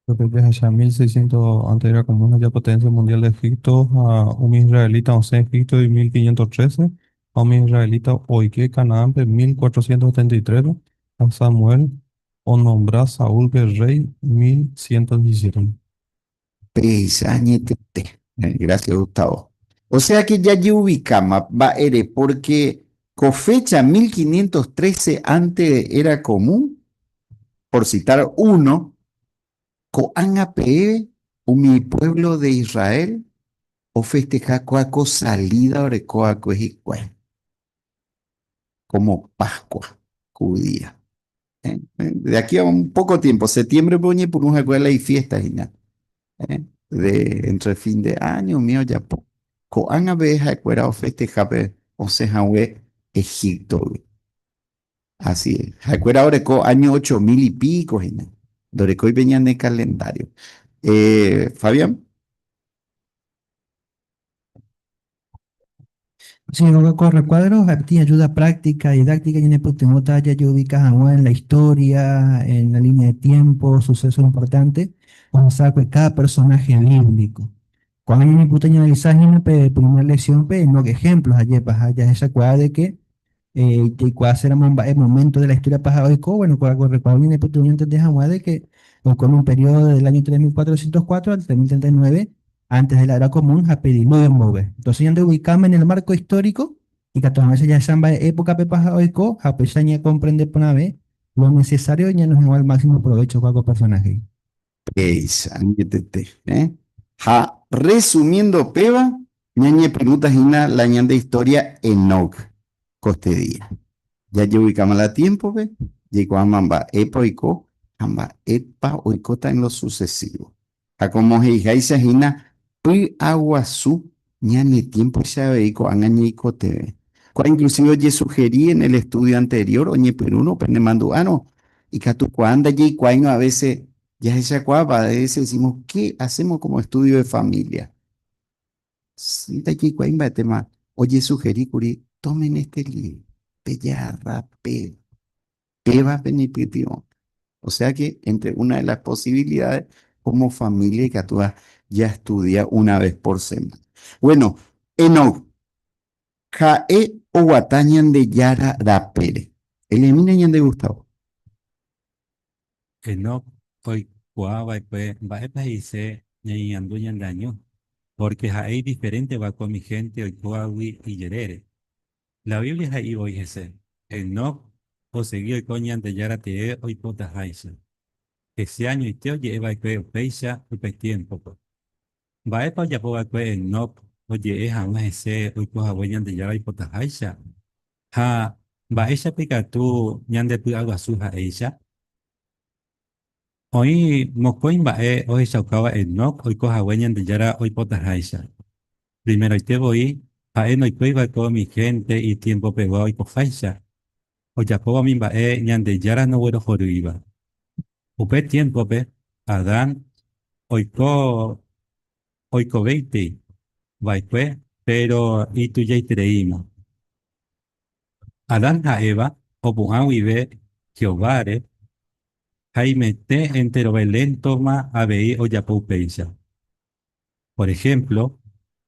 Upépe jahecha 1600 antes de era común la potencia mundial de Egipto ha umi israelita osẽ Egipto 1513 ha umi israelita oike Canaánpe 1473 ha Samuel onombra Saúlpe rey 1117. Péicha añetete. Gracias, Gustavo. O sea que jajeubikáma mba'ére porque ko fecha 1513 antes de era común, por citar uno, ko'ág̃a peẽve umi pueblo de Israel ofesteha kóa ko salida orekova'ekue hikuái como Pascua judía. De aquí a un poco tiempo, septiembre-pe oñepyrũ hikuái la ifiesta hína. De entre fin de año umi ojapo. Ko'ág̃a peve ha'ekuéra ofestehápe osẽ hague Egiptogui. Así es. Ha'ekuéra oreko año 8000 y pico hína. Ndorekói pe ñane calendario. Fabián. Sí, con recuadros, ti ayuda práctica, didáctica ñanepytyvõta jajeubica hag̃ua en la historia, en la línea de tiempo, sucesos importantes, ohasakue cada personaje bíblico. Cuando ñañepyrũta ñanalizar hína pe primera lección pe no ejemplos ajépa ha jahechakuaa de que jaikuaaséramo mba'e momento de la historia paha oiko, bueno, con recuadro ñanepytyvõ ñantende hag̃ua de que oiko en un periodo del año 3404 al 3039 antes de la era común ha pe diluvio mboyve. Entonces ñande ubicamos en el marco histórico y katu hag̃uáicha jahecha mba'e época paha oiko ha upéicha ñacomprende porãve lo necesario ñanohẽgua el máximo provecho kua ko personaje. Péicha, añetete. Ha resumiendo péva, ñañepyrũta hína la ñande historia Enoc kostedía. Jajeubikáma la tiempo-pe, jaikuaáma mba'épa oiko ha mba'épa oikóta en lo sucesivo. Ha como he'iháicha hína py'aguasu ñane tiempo-icha avei ko'ág̃a ñaikotevẽ. Kua inclusive ojesugeri en el estudio anterior oñepyrũrõ penemandu'árõ ikatukuaa ndajaikuaáirõ a veces jahechakuaápa a veces decimos ¿qué hacemos como estudio de familia? Ndajaikuaái mba'etéma ojesugeríkuri tomen este libro pejarra péva péva peneipytyvõ. O sea que entre una de las posibilidades como familia ikatúva jaestudia una vez por semana. Bueno, Enoc, ha'e oguata Ñandejára rapére. Elimina ñande Gustavo. Enoc oikuaava'ekue mba'épa he'ise ñañeñandu ñandeaño, porque ha'e idiferente va'ekue umi gente oikóvagui ijerére. La Biblia he'i voi hese, Enoc osegi oiko Ñandejára tee oipotaháicha. Hese añoite oje'eva'ekue upéicha upe tiempo-pe. Mba'épa ojapova'ekue Enoc oje'e hag̃ua hese oikohague Ñandejára oipotaháicha? Ha mba'éichapa ikatu ñandepy'aguasu ha'éicha? Oĩ mokõi mba'e ohechaukáva Enoc oiko hague Ñandejára oipotaháicha. Primeroite voi, ha'e ndoikói va'ekue umi hénte itiempopegua oikoháicha, ojapóva umi mba'e Ñandejára ndoguerohorýiva. Upe tiémpope, Adán oiko oikovéitei va'ekue péro itujaitereíma. Adán ha Eva opu'ã guive Jehováre, haimete enterove léntoma avei ojapo upéicha. Por ehémplo,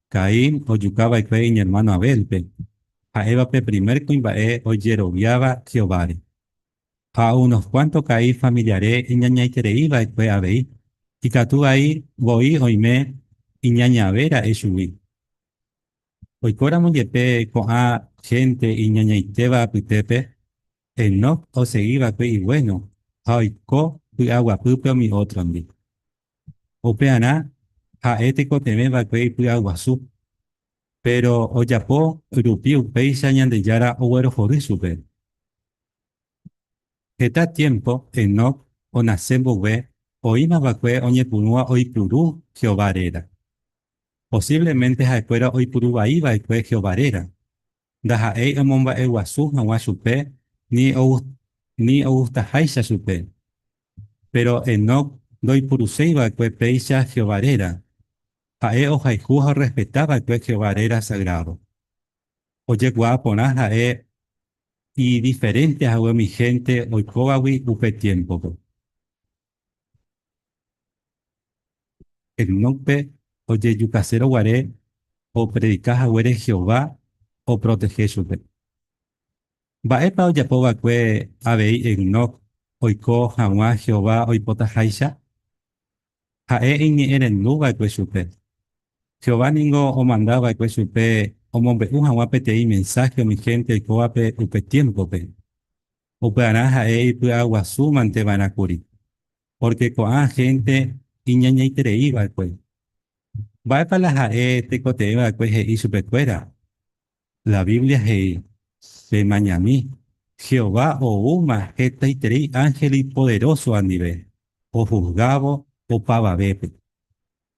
Caín ojuka va'ekue iñermáno Abélpe, ha'éva pe primer kuimba'e ojeroviáva Jehováre. Ha unos kuánto Caín familiare iñañaiterei va'ekue avei, ikatu vai voi oime iñañave ra'e chugui. Oikóramo jepe ko'ã hénte iñañaitéva apytépe, Enoc osegi va'ekue ivuéno ha oiko py'aguapýpe umi ótrondi. Upearã ha'e tekotevẽ va'ekue ipy'aguasu, péro ojapo rupi upéicha Ñandejára oguerohory chupe. Heta tiémpo Enoc onase mboyve oĩma va'ekue oñepyrũva oipuru Jehová réra. Posívlemente ha'ekuéra oipuru vai va'ekue Jehová réra, ndaha'éi omomba'eguasu hag̃ua chupe ni ogustaháicha chupe. Péro Enoc ndoipuruséi va'ekue péicha Jehová réra. Ha'e ohayhu ha orrespeta va'ekue Jehová réra sagrádo. Ojekuaa porã ha'e idiferénte hague umi hénte oikóvagui upe tiémpope. Enócpe ojejukasérõ guare opredika haguére Jehová oprotehe chupe. Mba'épa ojapo va'ekue avei Enoc oiko hag̃ua Jehová oipotaháicha? Ha'e iñe'ẽrendu va'ekue chupe. Jehová ningo omanda va'ekue chupe omombe'u hag̃ua peteĩ mensáhe umi hénte oikóvape upe tiémpope. Upearã ha'e ipy'aguasúmante va'erã kuri, pórke ko'ã hénte iñañaiterei va'ekue. Mba'épa la ha'e tekotevẽ va'ekue he'i chupekuéra? La Biblia he'i, Pemañami, Jehová oúma hetaiterei ánhel ipoderósova ndive, ohusgávo opavavépe,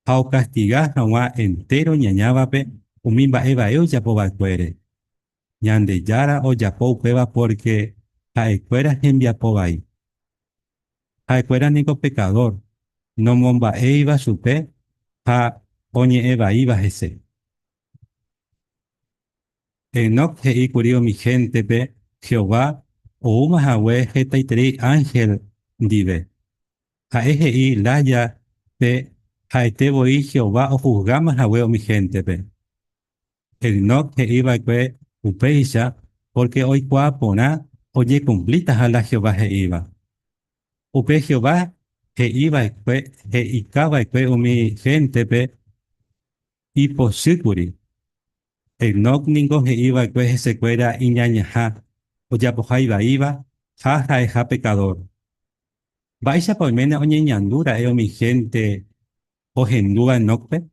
ha okastiga hag̃ua entéro iñañávape umi mba'e vai ojapo va'ekuére. Ñandejára ojapo upéva pórke ha'ekuéra hembiapo vai. Ha'ekuéra niko pekadór, nomomba'éiva chupe ha oñe'ẽ vaíva hese. Enoc he'i kuri umi héntepe Jehová oúma hague hetaiterei ánhel ndive. Ha'e he'i lája pe ha'ete voi Jehová ohusgáma hague umi héntepe. Enoc he'i va'ekue upéicha pórke oikuaa porã oñekumplitaha la Jehová he'íva. Upe Jehová he'i va'ekue he'ika va'ekue umi héntepe Ipochýkuri. Enoc ningo he'i va'ekue hesekuéra iñañaha, ojapoha ivaíva ha ha'eha pekadór. Mba'éichapa oiméne oñeñandu ra'e umi hénte ohendúva Enócpe?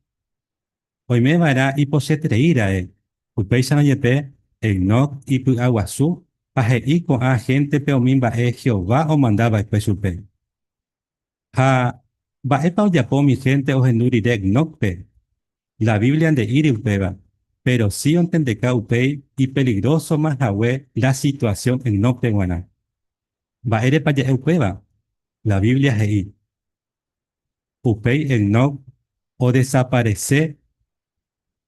Oime va'erã ipochyeterei ra'e. Upéicharõ jepe, Enoc ipy'aguasu ha he'i ko'ã héntepe umi mba'e Jehová omanda va'ekue chupe. Ha mba'épa ojapo umi hénte ohendu rire Enócpe? La Biblia nde'íri upéva, péro si ontendeka upéi ipeligrósoma hague la situasión Enócpe g̃uarã. Mba'érepa ja'e upéva? La Biblia he'i, Upéi Enoc odesaparese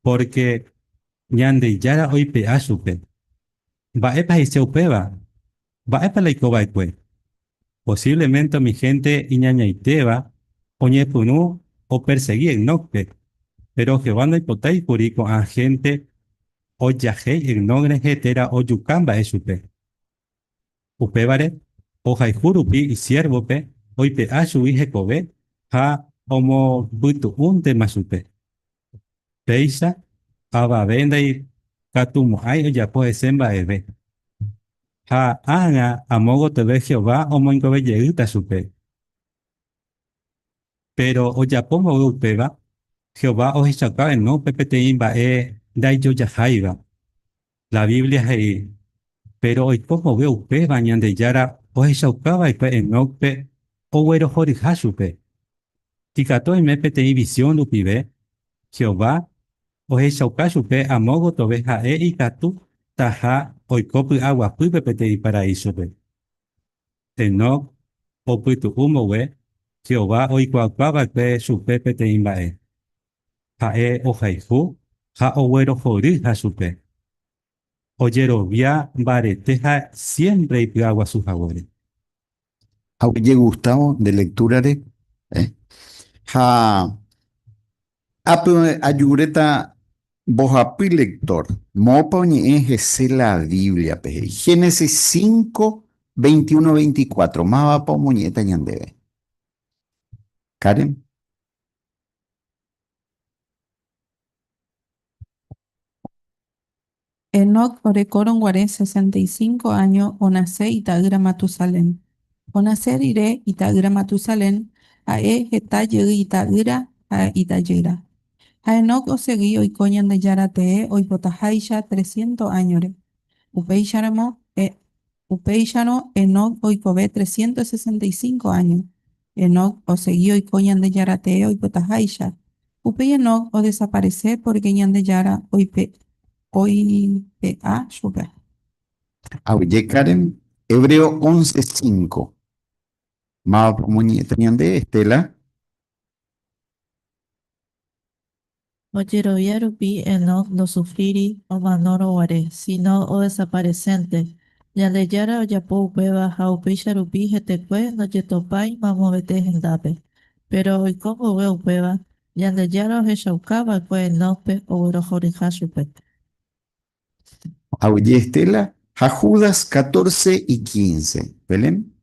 pórke Ñandejára oipe'a chupe. Mba'épa he'ise upéva? Mba'épa la oiko va'ekue? Posívlemente umi hénte iñañaitéva oñepyrũ opersegi Enócpe, péro Jehová ndoipotái kuri ko'ã hénte ojahéi Enoc rehe térã ojuka mba'e chupe. Upévare, ohayhu rupi isiérvope oipe'a chugui hekove ha omombytu'úntema chupe. Péicha avave ndaikatumo'ãi ojapo hese mba'eve. Ha ág̃a amo gotyove Jehová omoingove jeýta chupe. Péro ojapo mboyve upéva, Jehová ohechauka Enócpe peteĩ mba'e ndaijojaháiva. La Biblia he'i, Péro oiko mboyve upéva Ñandejára ohechauka va'ekue Enócpe oguerohoryha chupe. Ikatu oime peteĩ visión rupive, Jehová ohechauka chupe amo gotove ha'e ikatu taha oiko py'aguapýpe peteĩ paraísope. Enoc opytu'u mboyve, Jehová oikuaauka va'ekue chupe peteĩ mba'e. Ha'e ohayhu ha oguerohoryha chupe. Ojerovia mbarete ha siémpre ipy'aguasu haguére. Ha ojegustávo nde lectura-re, eh? Ha ápe ajuréta mbohapy lector, moõpa oñe'ẽ hese la Biblia-pe, he'i Génesis 5, 21, 24, mávapa omoñe'ẽta ñandéve? Karen. Enoc orekórõ guare 65 áño onase ita'ýra Matusalén. Onase rire ita'ýra Matusalén, ha'e heta jey ita'ýra ha itajýra. Ha Enoc osegi oiko Ñandejára tee oipotaháicha tresciento áñore. Upéicharamo, upéicharõ Enoc oikove 365 áño. Enoc osegi oiko Ñandejára tee oipotaháicha. Upéi Enoc odesaparese pórke Ñandejára oipe'a chupe. Aguyje Karen, Hebreo 11:5. Mávapa omoñe'ẽta ñande, Estela? Ojerovia rupi Enoc ndosufríri omanórõ guare, síno odesaparesénte. Ñandejára ojapo upéva ha upéicha rupi hetekue ndojetopái mamovete hendápe. Péro oiko mboyve upéva, Ñandejára ohechauka va'ekue Enócpe oguerohoryha chupe. Aguyje Estela ha Judas 14 y 15. Belén.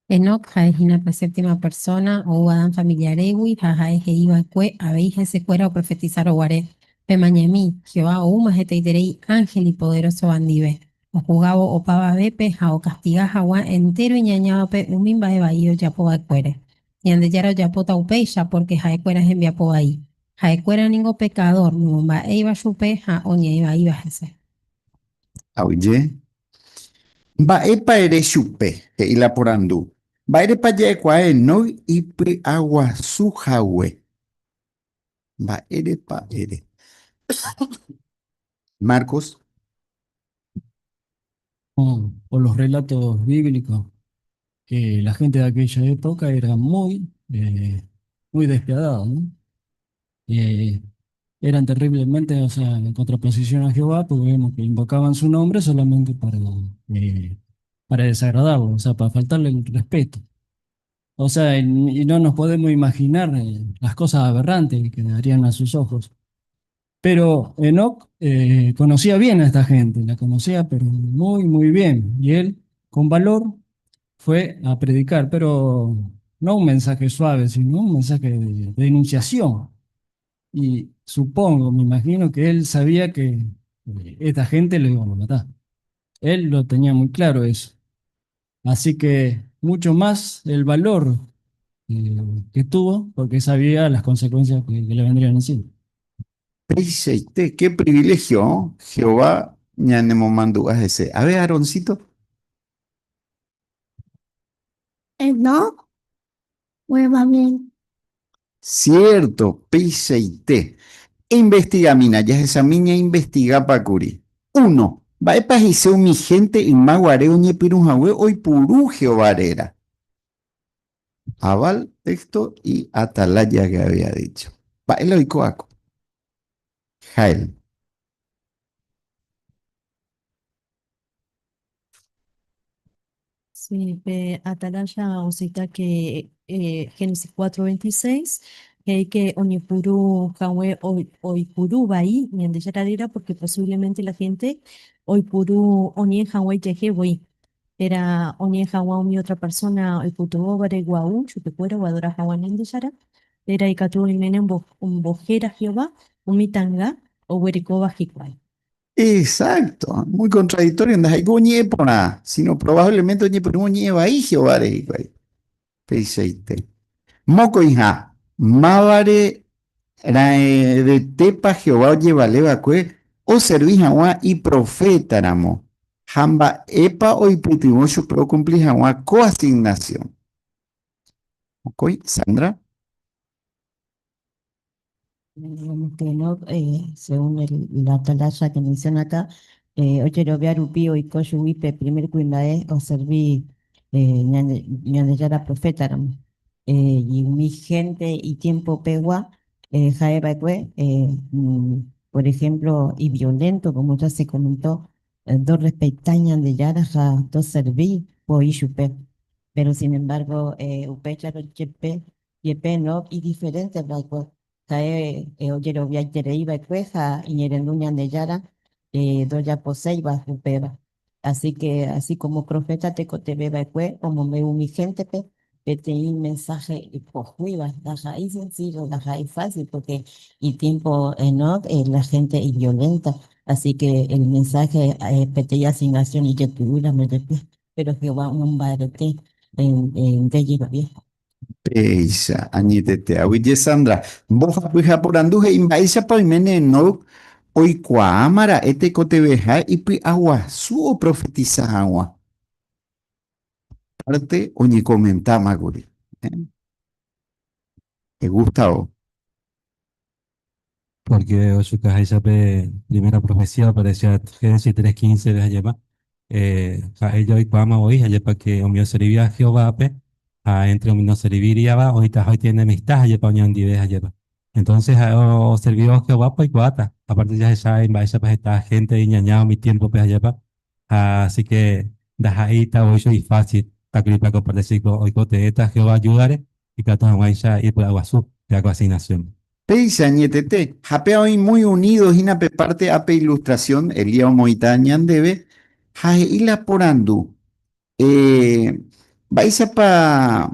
Enoc ha'e hína pe séptima persóna ou Adán familiarégui ha ha'e he'i va'ekue avei hesekuéra oprofetisárõ guare, Pemañami, Jehová oúma hetaiterei ánhel ipoderósova ndive, ohugávo opavavépe ha okastiga haguã entéro iñañávape umi mba'e vai ojapo va'ekuére. Ñandejára ojapóta upéicha pórke ha'ekuéra hembiapo vai. Ha'ekuéra ningo pekadór, nomomba'éiva chupe ha oñe'ẽ vaíva hese. Aguyje. Mba'épa ere chupe? He'i la porandu. Mba'érepa ja'ekuaa Enoc ipy'aguasu hague? Mba'érepa ere? Marcos. O los relatos bíblicos, que la gente de aquella época era muy, eh, muy despiadada, ¿no? Eh, eran terriblemente, o sea, en contraposición a Jehová, porque vemos que invocaban su nombre solamente para, eh, para desagradarlo, o sea, para faltarle el respeto. O sea, y no nos podemos imaginar eh, las cosas aberrantes que darían a sus ojos. Pero Enoch eh, conocía bien a esta gente, la conocía, pero muy, muy bien. Y él, con valor, fue a predicar, pero no un mensaje suave, sino un mensaje de denunciación. Y supongo, me imagino que él sabía que eh, esta gente lo iba a matar. Él lo tenía muy claro eso. Así que mucho más el valor eh, que tuvo, porque sabía las consecuencias que, que le vendrían encima. Peichaite, qué privilegio, Jehová ñanemomandu'a hese. A ver, Aaroncito. Enoc, nuevamente. Cierto, peichaite. Investigamína, jahechamína ñainvestigápa kuri. Uno, Mba'épa he'ise umi hénte yma guare oñepyrũ hague oipuru Jehová réra? Aval, texto y atalaya que había dicho. Mba'e la oiko ako? Jael. Sí, pe Atalaya osita que eh, Génesis 4:26, he'i que oñepyrũ hague oipuru vai Ñandejára réra porque posiblemente la gente oipuru oñe'ẽ hague ijehe voi, térã oñe'ẽ hag̃ua umi otra persona oipytyvõvare gua'u chupekuéra oadora hag̃ua Ñandejára, térã ikatu oiméne ombohéra Jehová umi ta'anga oguerekóva hikuái. Exacto, muy contradictorio, ndaha'éiko oñe'ẽ porã, sino probablemente oñepyrũ oñe'ẽ vai Jehováre hikuái. Peichaite. Mokõiha, mávare raẽvetépa Jehová ojevale va'ekue oservi hag̃ua iprofétaramo? Ha mba'épa oipytyvõ chupe okumpli hag̃ua ko asignasión? Mokõi, Sandra. Digamos que no, según la atalaya que menciona acá, ojerovia rupi oiko chugui pe primer kuimba'e oservi Ñandejára profeta ramo. Y umi gente itiempo pegua ha'e va'ekue, por ejemplo, iviolento, como ya se comentó, ndorrespetái Ñandejára ha ndoservíi voi chupe. Pero sin embargo, upéicharõ jepe Jepe no idiferente va'ekue, ha'e ojeroviaiterei va'ekue ha iñerendu Ñandejára ndojaposéiva upéva. Así que, así como profeta tekotevẽ va'ekue omombe'u umi héntepe peteĩ mensaje ipohýiva, ndaha'éi sencillo, ndaha'éi fácil, porque itiempo Enoc la gente iviolenta, así que el mensaje peteĩ asignación ijetu'úramo jepe, pero Jehová omombarete nde jerovia. Péicha, añetete. Aguyje Sandra. Mbohapyha porandu he'i mba'éichapa oiméne Enoc oikuaáma ra'e tekotevẽha ipy'aguasu oprofetisa hag̃ua. Párte oñekomentáma kuri. Gustavo. Porque ochukaháicha pe primera profecía aparecía Génesis 3.15 pe ajépa, ha'e ja oikuaáma voi ajépa que umi oservía Jehovápe ha entre umi noservíriava oĩtaha oityĩ enemistad ajépa oñondive ajépa. Entonces ha'e oservívo Jehovápe oikuaáta, aparte jahecha mba'éichapa heta gente iñaña umi tiempo-pe ajépa, ha así que ndaha'éita voi chugui fácil takuripa ko parte oikotevẽta Jehová ayúdare ikatu hag̃uáicha ipy'aguasu pe ko asignación. Péicha añetete, ha péva oĩ muy unido hína pe parte ápe ilustración Elías omoĩta ñandéve ha he'i la porandu, eh, mba'éichapa,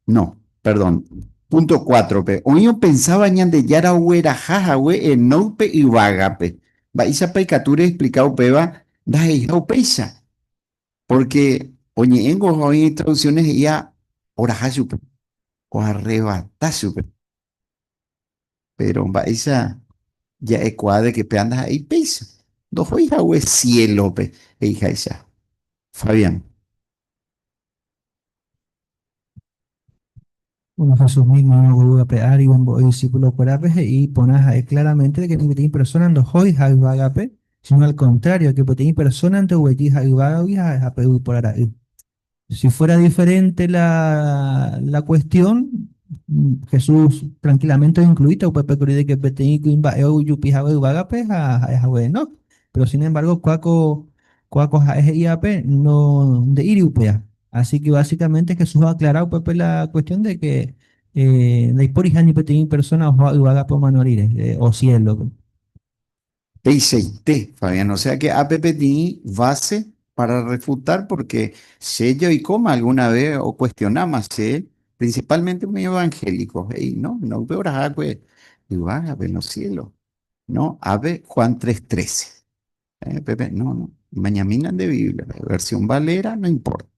no, perdón, punto cuatro-pe, oĩ opensáva Ñandejára ogueraha hague Enoc-pe yvágape. Mba'éichapa ikatu reexplika upéva ndaha'eiha upéicha? Porque oñe'ẽngo ha oĩ traducciones he'íva oraha chupe, oarrebata chupe. Pero mba'éicha ja'ekuaa de que péva ndaha'éi péicha, ndohói hague cielo-pe, he'iháicha. Fabián. Bueno, Jesús mismo no yvy ári ombo'e discípulo-kuérape he'i iporã ha'e claramente de que ni peteĩ persona ndohóiha yvágape, sino al contrario, que peteĩ persona-nte oguejýha yvágagui ha'eha pe yvypóra ra'y. Si fuera diferente la, la cuestión, Jesús tranquilamente oincluíta upépe kuri de que peteĩ kuimba'e ojupi hague yvágape ha ha'e hague Enoc. Pero sin embargo, kóa kóa ko ha'e he'ívape no nde'íri upéva. Así que básicamente Jesús ha aclarado upépe la cuestión de que eh, ndaiporiha ni peteĩ persona ohóva yvágape omano rire, eh, o cielo-pe. Peichaite, Fabián, o sea que ápe peteĩ base para refutar porque che jaoikóma alguna vez ocuestionáma che, principalmente umi evangélico, he'i no, no upe orahákue yvágape, no cielo, no, ápe Juan 3:13. Pepe, no, no, mañamína nde Biblia, versión Valera, no importa.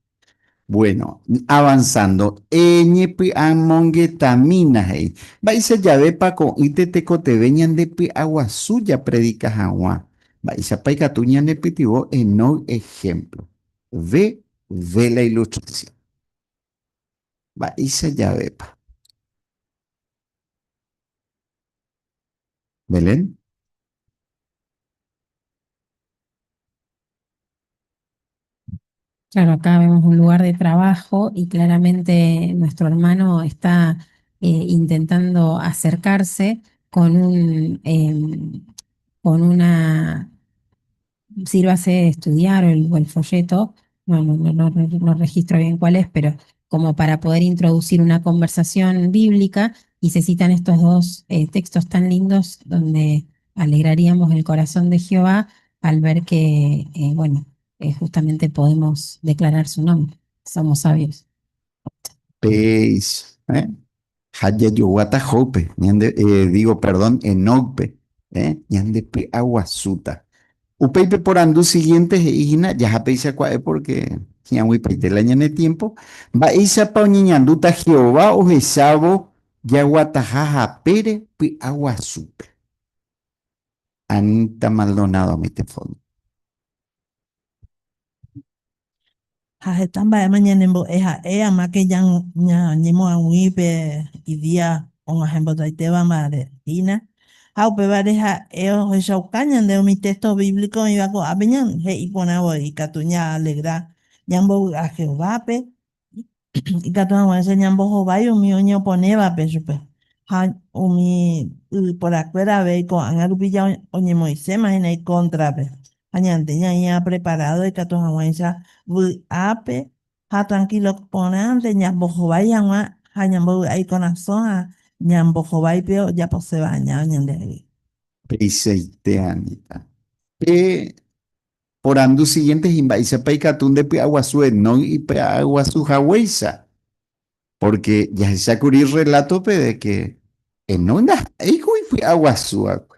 Bueno, avanzando, eñepy'amongetamína, he'i. Mba'éicha javépa ko'ýte tekotevẽ ñandepy'aguasu japredika hag̃ua? Mba'éichapa ikatu ñanepytyvõ Enoc ehémplo? Ve, ve la ilustración. Mba'éicha javépa? Belén? Claro, acá vemos un lugar de trabajo y claramente nuestro hermano está intentando acercarse con un, con una, sírvase estudiar o el folleto, no, no, no, no, no registro bien cuál es, pero como para poder introducir una conversación bíblica y se citan estos dos textos tan lindos donde alegraríamos el corazón de Jehová al ver que, bueno, justamente podemos declarar su nombre. Somos sabios. Péicha, eh? Ha jajoguáta Jóbpe, ñande, eh, digo, perdón, Enócpe, eh? Ñande py'aguasúta. Upéi pe porandu siguiente he'i hína, jaha péicha kua'e porque hi'ag̃uipaite la ñane tiempo, mba'éichapa oñeñandúta Jehová ohechávo jaguataha hapére py'aguasúpe? Anita Maldonado, mi teléfono. Ha heta mba'éma ñanembo'e ha'e amáke ñañemoag̃ui pe idía og̃uahẽmbotaitéva hína. Ha upévare ha'e ohechauka ñande umi texto bíblico oĩva ko'ápe he'i porã voi ikatu ñaalegra ñambovy'a Jehovápe ikatu hag̃uáicha ñambohovái umi oñeoponévape chupe. Ha umi yvyporakuéra avei ko'ág̃a rupi oñemoĩséma hína ikóntrape. Ha ñande ñaĩva preparado ikatu hag̃uáicha vy'ápe ha tranquilo porãnte ñambohovái hag̃ua ha ñambovy'a ikorasõ ha ñambohováipe ojaposéva aña ñandehegui. Peichaite, Anita. Pe porandu siguiente he'i mba'éichapa ikatu nde py'aguasu Enoc ipy'aguasu haguéicha. Porque jahechákuri rrelátope de que Enoc ndaha'éiko ipy'aguasu va'ekue.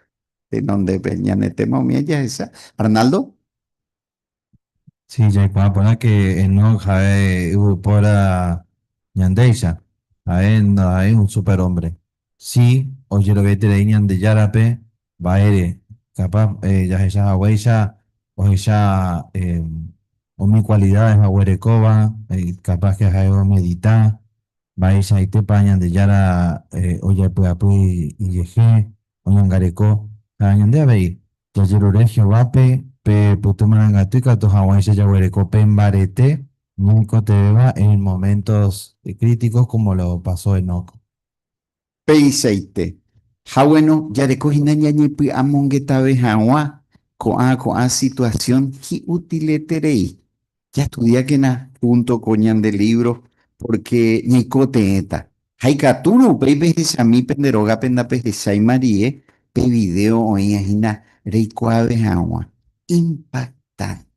Tenondépe ñane téma umíva jahecha. Arnaldo? Sí, jaikuaa porã que Enoc ha'e yvypóra ñandéicha, ha'e ndaha'éi un superhombre. Sí, ojeroviaiterei Ñandejárape mba'ére, capaz jahecha haguéicha ohecha umi cualidades oguerekóva, capaz que ha'e omedita mba'eichaitépa Ñandejára ojepy'apy ijehe, oñangareko. Ha ñande avei, jajerure Jehovápe pe pytu marangatu ikatu haguãicha jaguereko pe mbarete ñaikotevẽva en momentos críticos como lo pasó Enoc. Peichaite. Ha guéno, jareko hína ñañepy'amongetave hag̃ua ko'ã ko'ã situasión hi'utileterei. Jastudiákena júnto ko ñande lívro pórke ñaikotevẽta. Ha ikatúrõ upéi pehechami pende rógape ndapehecháima rie pe vidéo oĩva hína reikuaave hag̃ua. Impactante.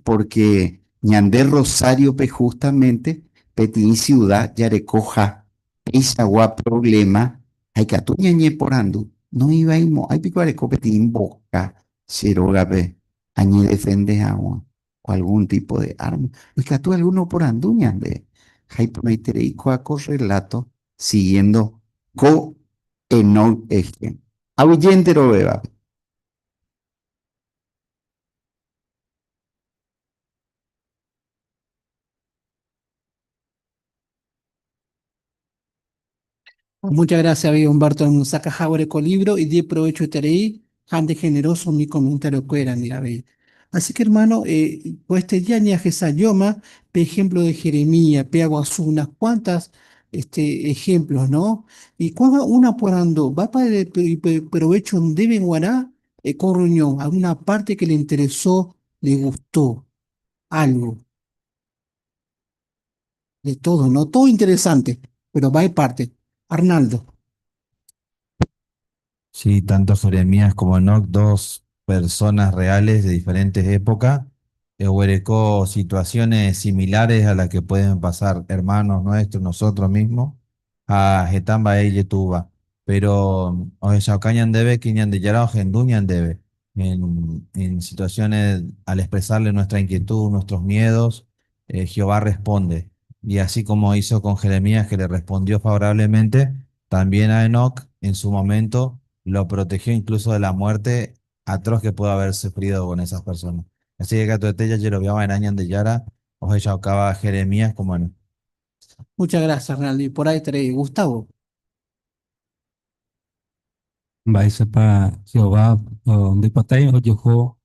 Pórke ñande Rosáriope justamente peteĩ siuda jarekoha peichagua provléma ha ikatu ñañeporandu, Noĩvaimo'ãi piko areko peteĩ mboka che rógape añedefende hag̃ua o algún tipo de arma? Ikatu algúno oporandu ñande ha iporãiterei kóa ko rreláto siguiendo ko Enoc ejemplo. Aguyje enterovévape. Muchas gracias, amigo Humberto Saca Jaureco libro y di provecho terei, jande generoso mi comentario cuera, mira, ve. Así que hermano, pues este día ni a Yoma, pe ejemplo de Jeremías, pe aguazú, unas cuantas ejemplos, ¿no? Y cuando una por ando, va para el provecho deben guará, con reunión, alguna parte que le interesó, le gustó, algo. De todo, ¿no? Todo interesante, pero va de parte. Arnaldo. Sí, tanto Jeremías como Enoc, dos personas reales de diferentes épocas, oguereko situaciones similares a las que pueden pasar hermanos nuestros, nosotros mismos, ha heta mba'e ijetu'úva. Pero ohechauka ñandéve que Ñandejára ohendu ñandéve en situaciones al expresarle nuestra inquietud, nuestros miedos, Jehová responde. Y así como hizo con Jeremías, que le respondió favorablemente, también a Enoc en su momento lo protegió incluso de la muerte atroz que pudo haber sufrido con esas personas. Así que katuete jajeroviava'erã Ñandejára ohechaukáva Jeremías como Enoc. Muchas gracias, Arnaldo. Y por ahí estaré Gustavo. Mba'éichapa Jehová ndoipotái ojohu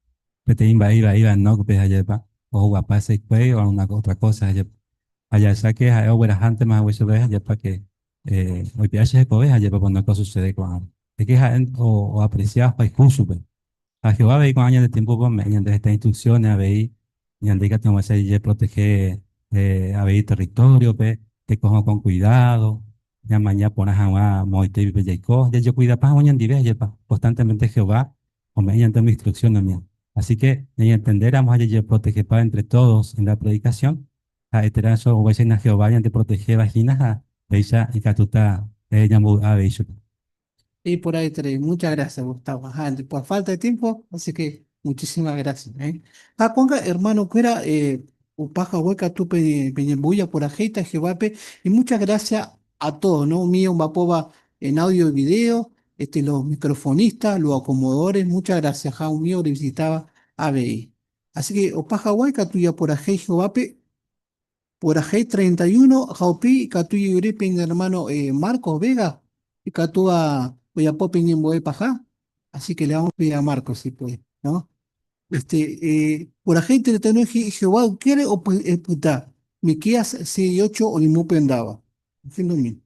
peteĩ mba'e ivaíva Enócpe ha'épa ohuguapa hesekuéi o alguna otra cosa ha'épa. Ha jahecháke ha'e oguerahántema hague chupe ha'épa ke oipe'a che hekove ha'épa pono ko sucede ko'ág̃a. De ke ha'e oaprecia ohayhu chupe. Ha Jehová avei ko'ã ñande tiémpope ome'ẽ ñande heta instrucciones avei ñande ikatu hag̃uáicha jajeprotehe avei territóriope, tekoha con cuidado, ñamaña porã hag̃ua moõitéipe jaiko, jajokuidapa hag̃ua ñandive ajépa constantemente Jehová ome'ẽ ñande umi instrucción umía. Así que ñañentendéramo ha jajeprotehepa entre todos en la predicación, ha'eterã oguéicha Jehová ñandeprotehéva hína ha péicha ikatúta ñambovy'a avei chupe. Y por ahí tres. Muchas gracias, Gustavo. Ajá, por falta de tiempo, así que muchísimas gracias. ¿Eh? Ah, Juanca, hermano, que era Upaja Hueca, tu Peñembuya, por Ajeita, Jehovape, y muchas gracias a todos, ¿no? Mío, Mapoba en audio y video, los microfonistas, los acomodadores, muchas gracias, Ja, mío, le visitaba ABI. Así que, Opaja Hueca, tuya por Ajei, Jehovape. Purahéi 31 ha upéi ikatu ijyvýre pende hermano Marcos Vega ikatúva ojapo pe ñembo'e paha, así que le vamos a pedir a Marcos si puede, ¿no? Este, purahéi 31 he'i Jehová ykére opyta, Miqueas 6:8 oñemopyendáva. Ehendumi.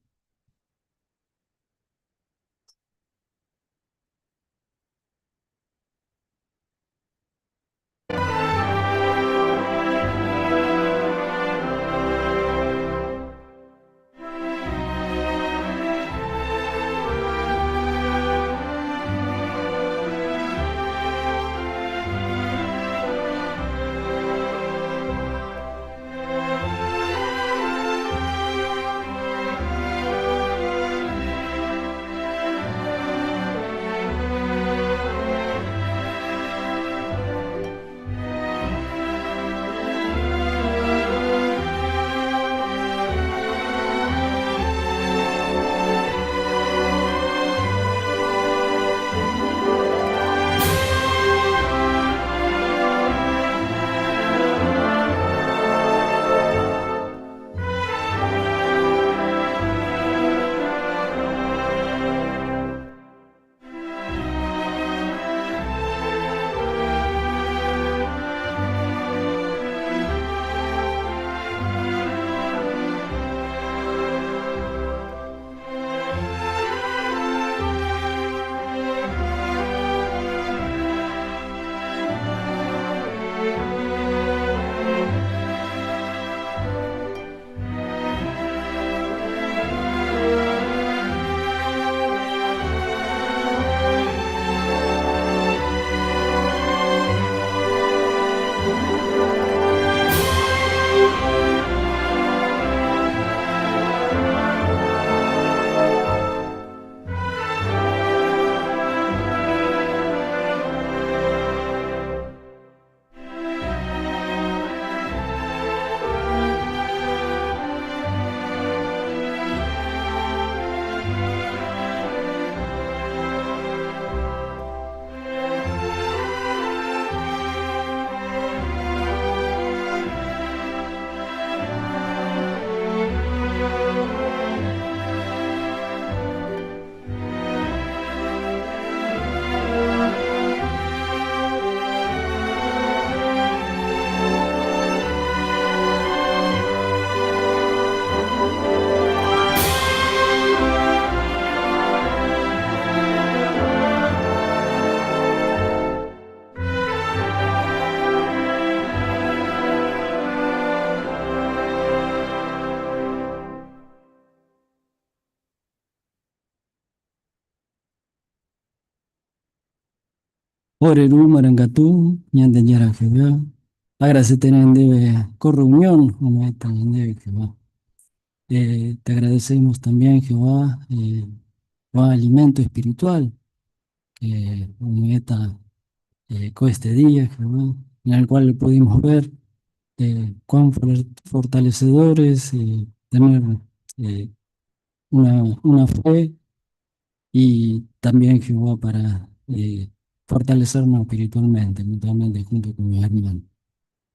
Ore Ru marangatu, Ñandejára Jehová, agradecete ndéve ko reunión ome'ẽta ñandéve Jehová. Te agradecemos también, Jehová, ko alimento espiritual que ome'ẽta ko este día, Jehová, en el cual pudimos ver cuán fortalecedor es tener una fe y también, Jehová, para fortalecernos espiritualmente, mutuamente junto con mis hermanos.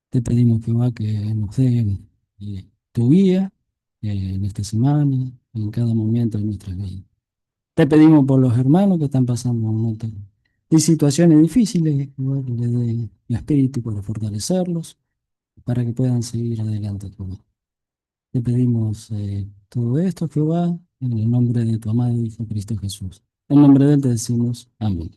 Te pedimos, Jehová, que nos dé tu guía en esta semana, en cada momento de nuestra vida. Te pedimos por los hermanos que están pasando momentos de situaciones difíciles, Jehová, que les dé el espíritu para fortalecerlos, para que puedan seguir adelante, Jehová. Te pedimos todo esto, Jehová, en el nombre de tu amado Hijo Cristo Jesús. En nombre de él te decimos amén.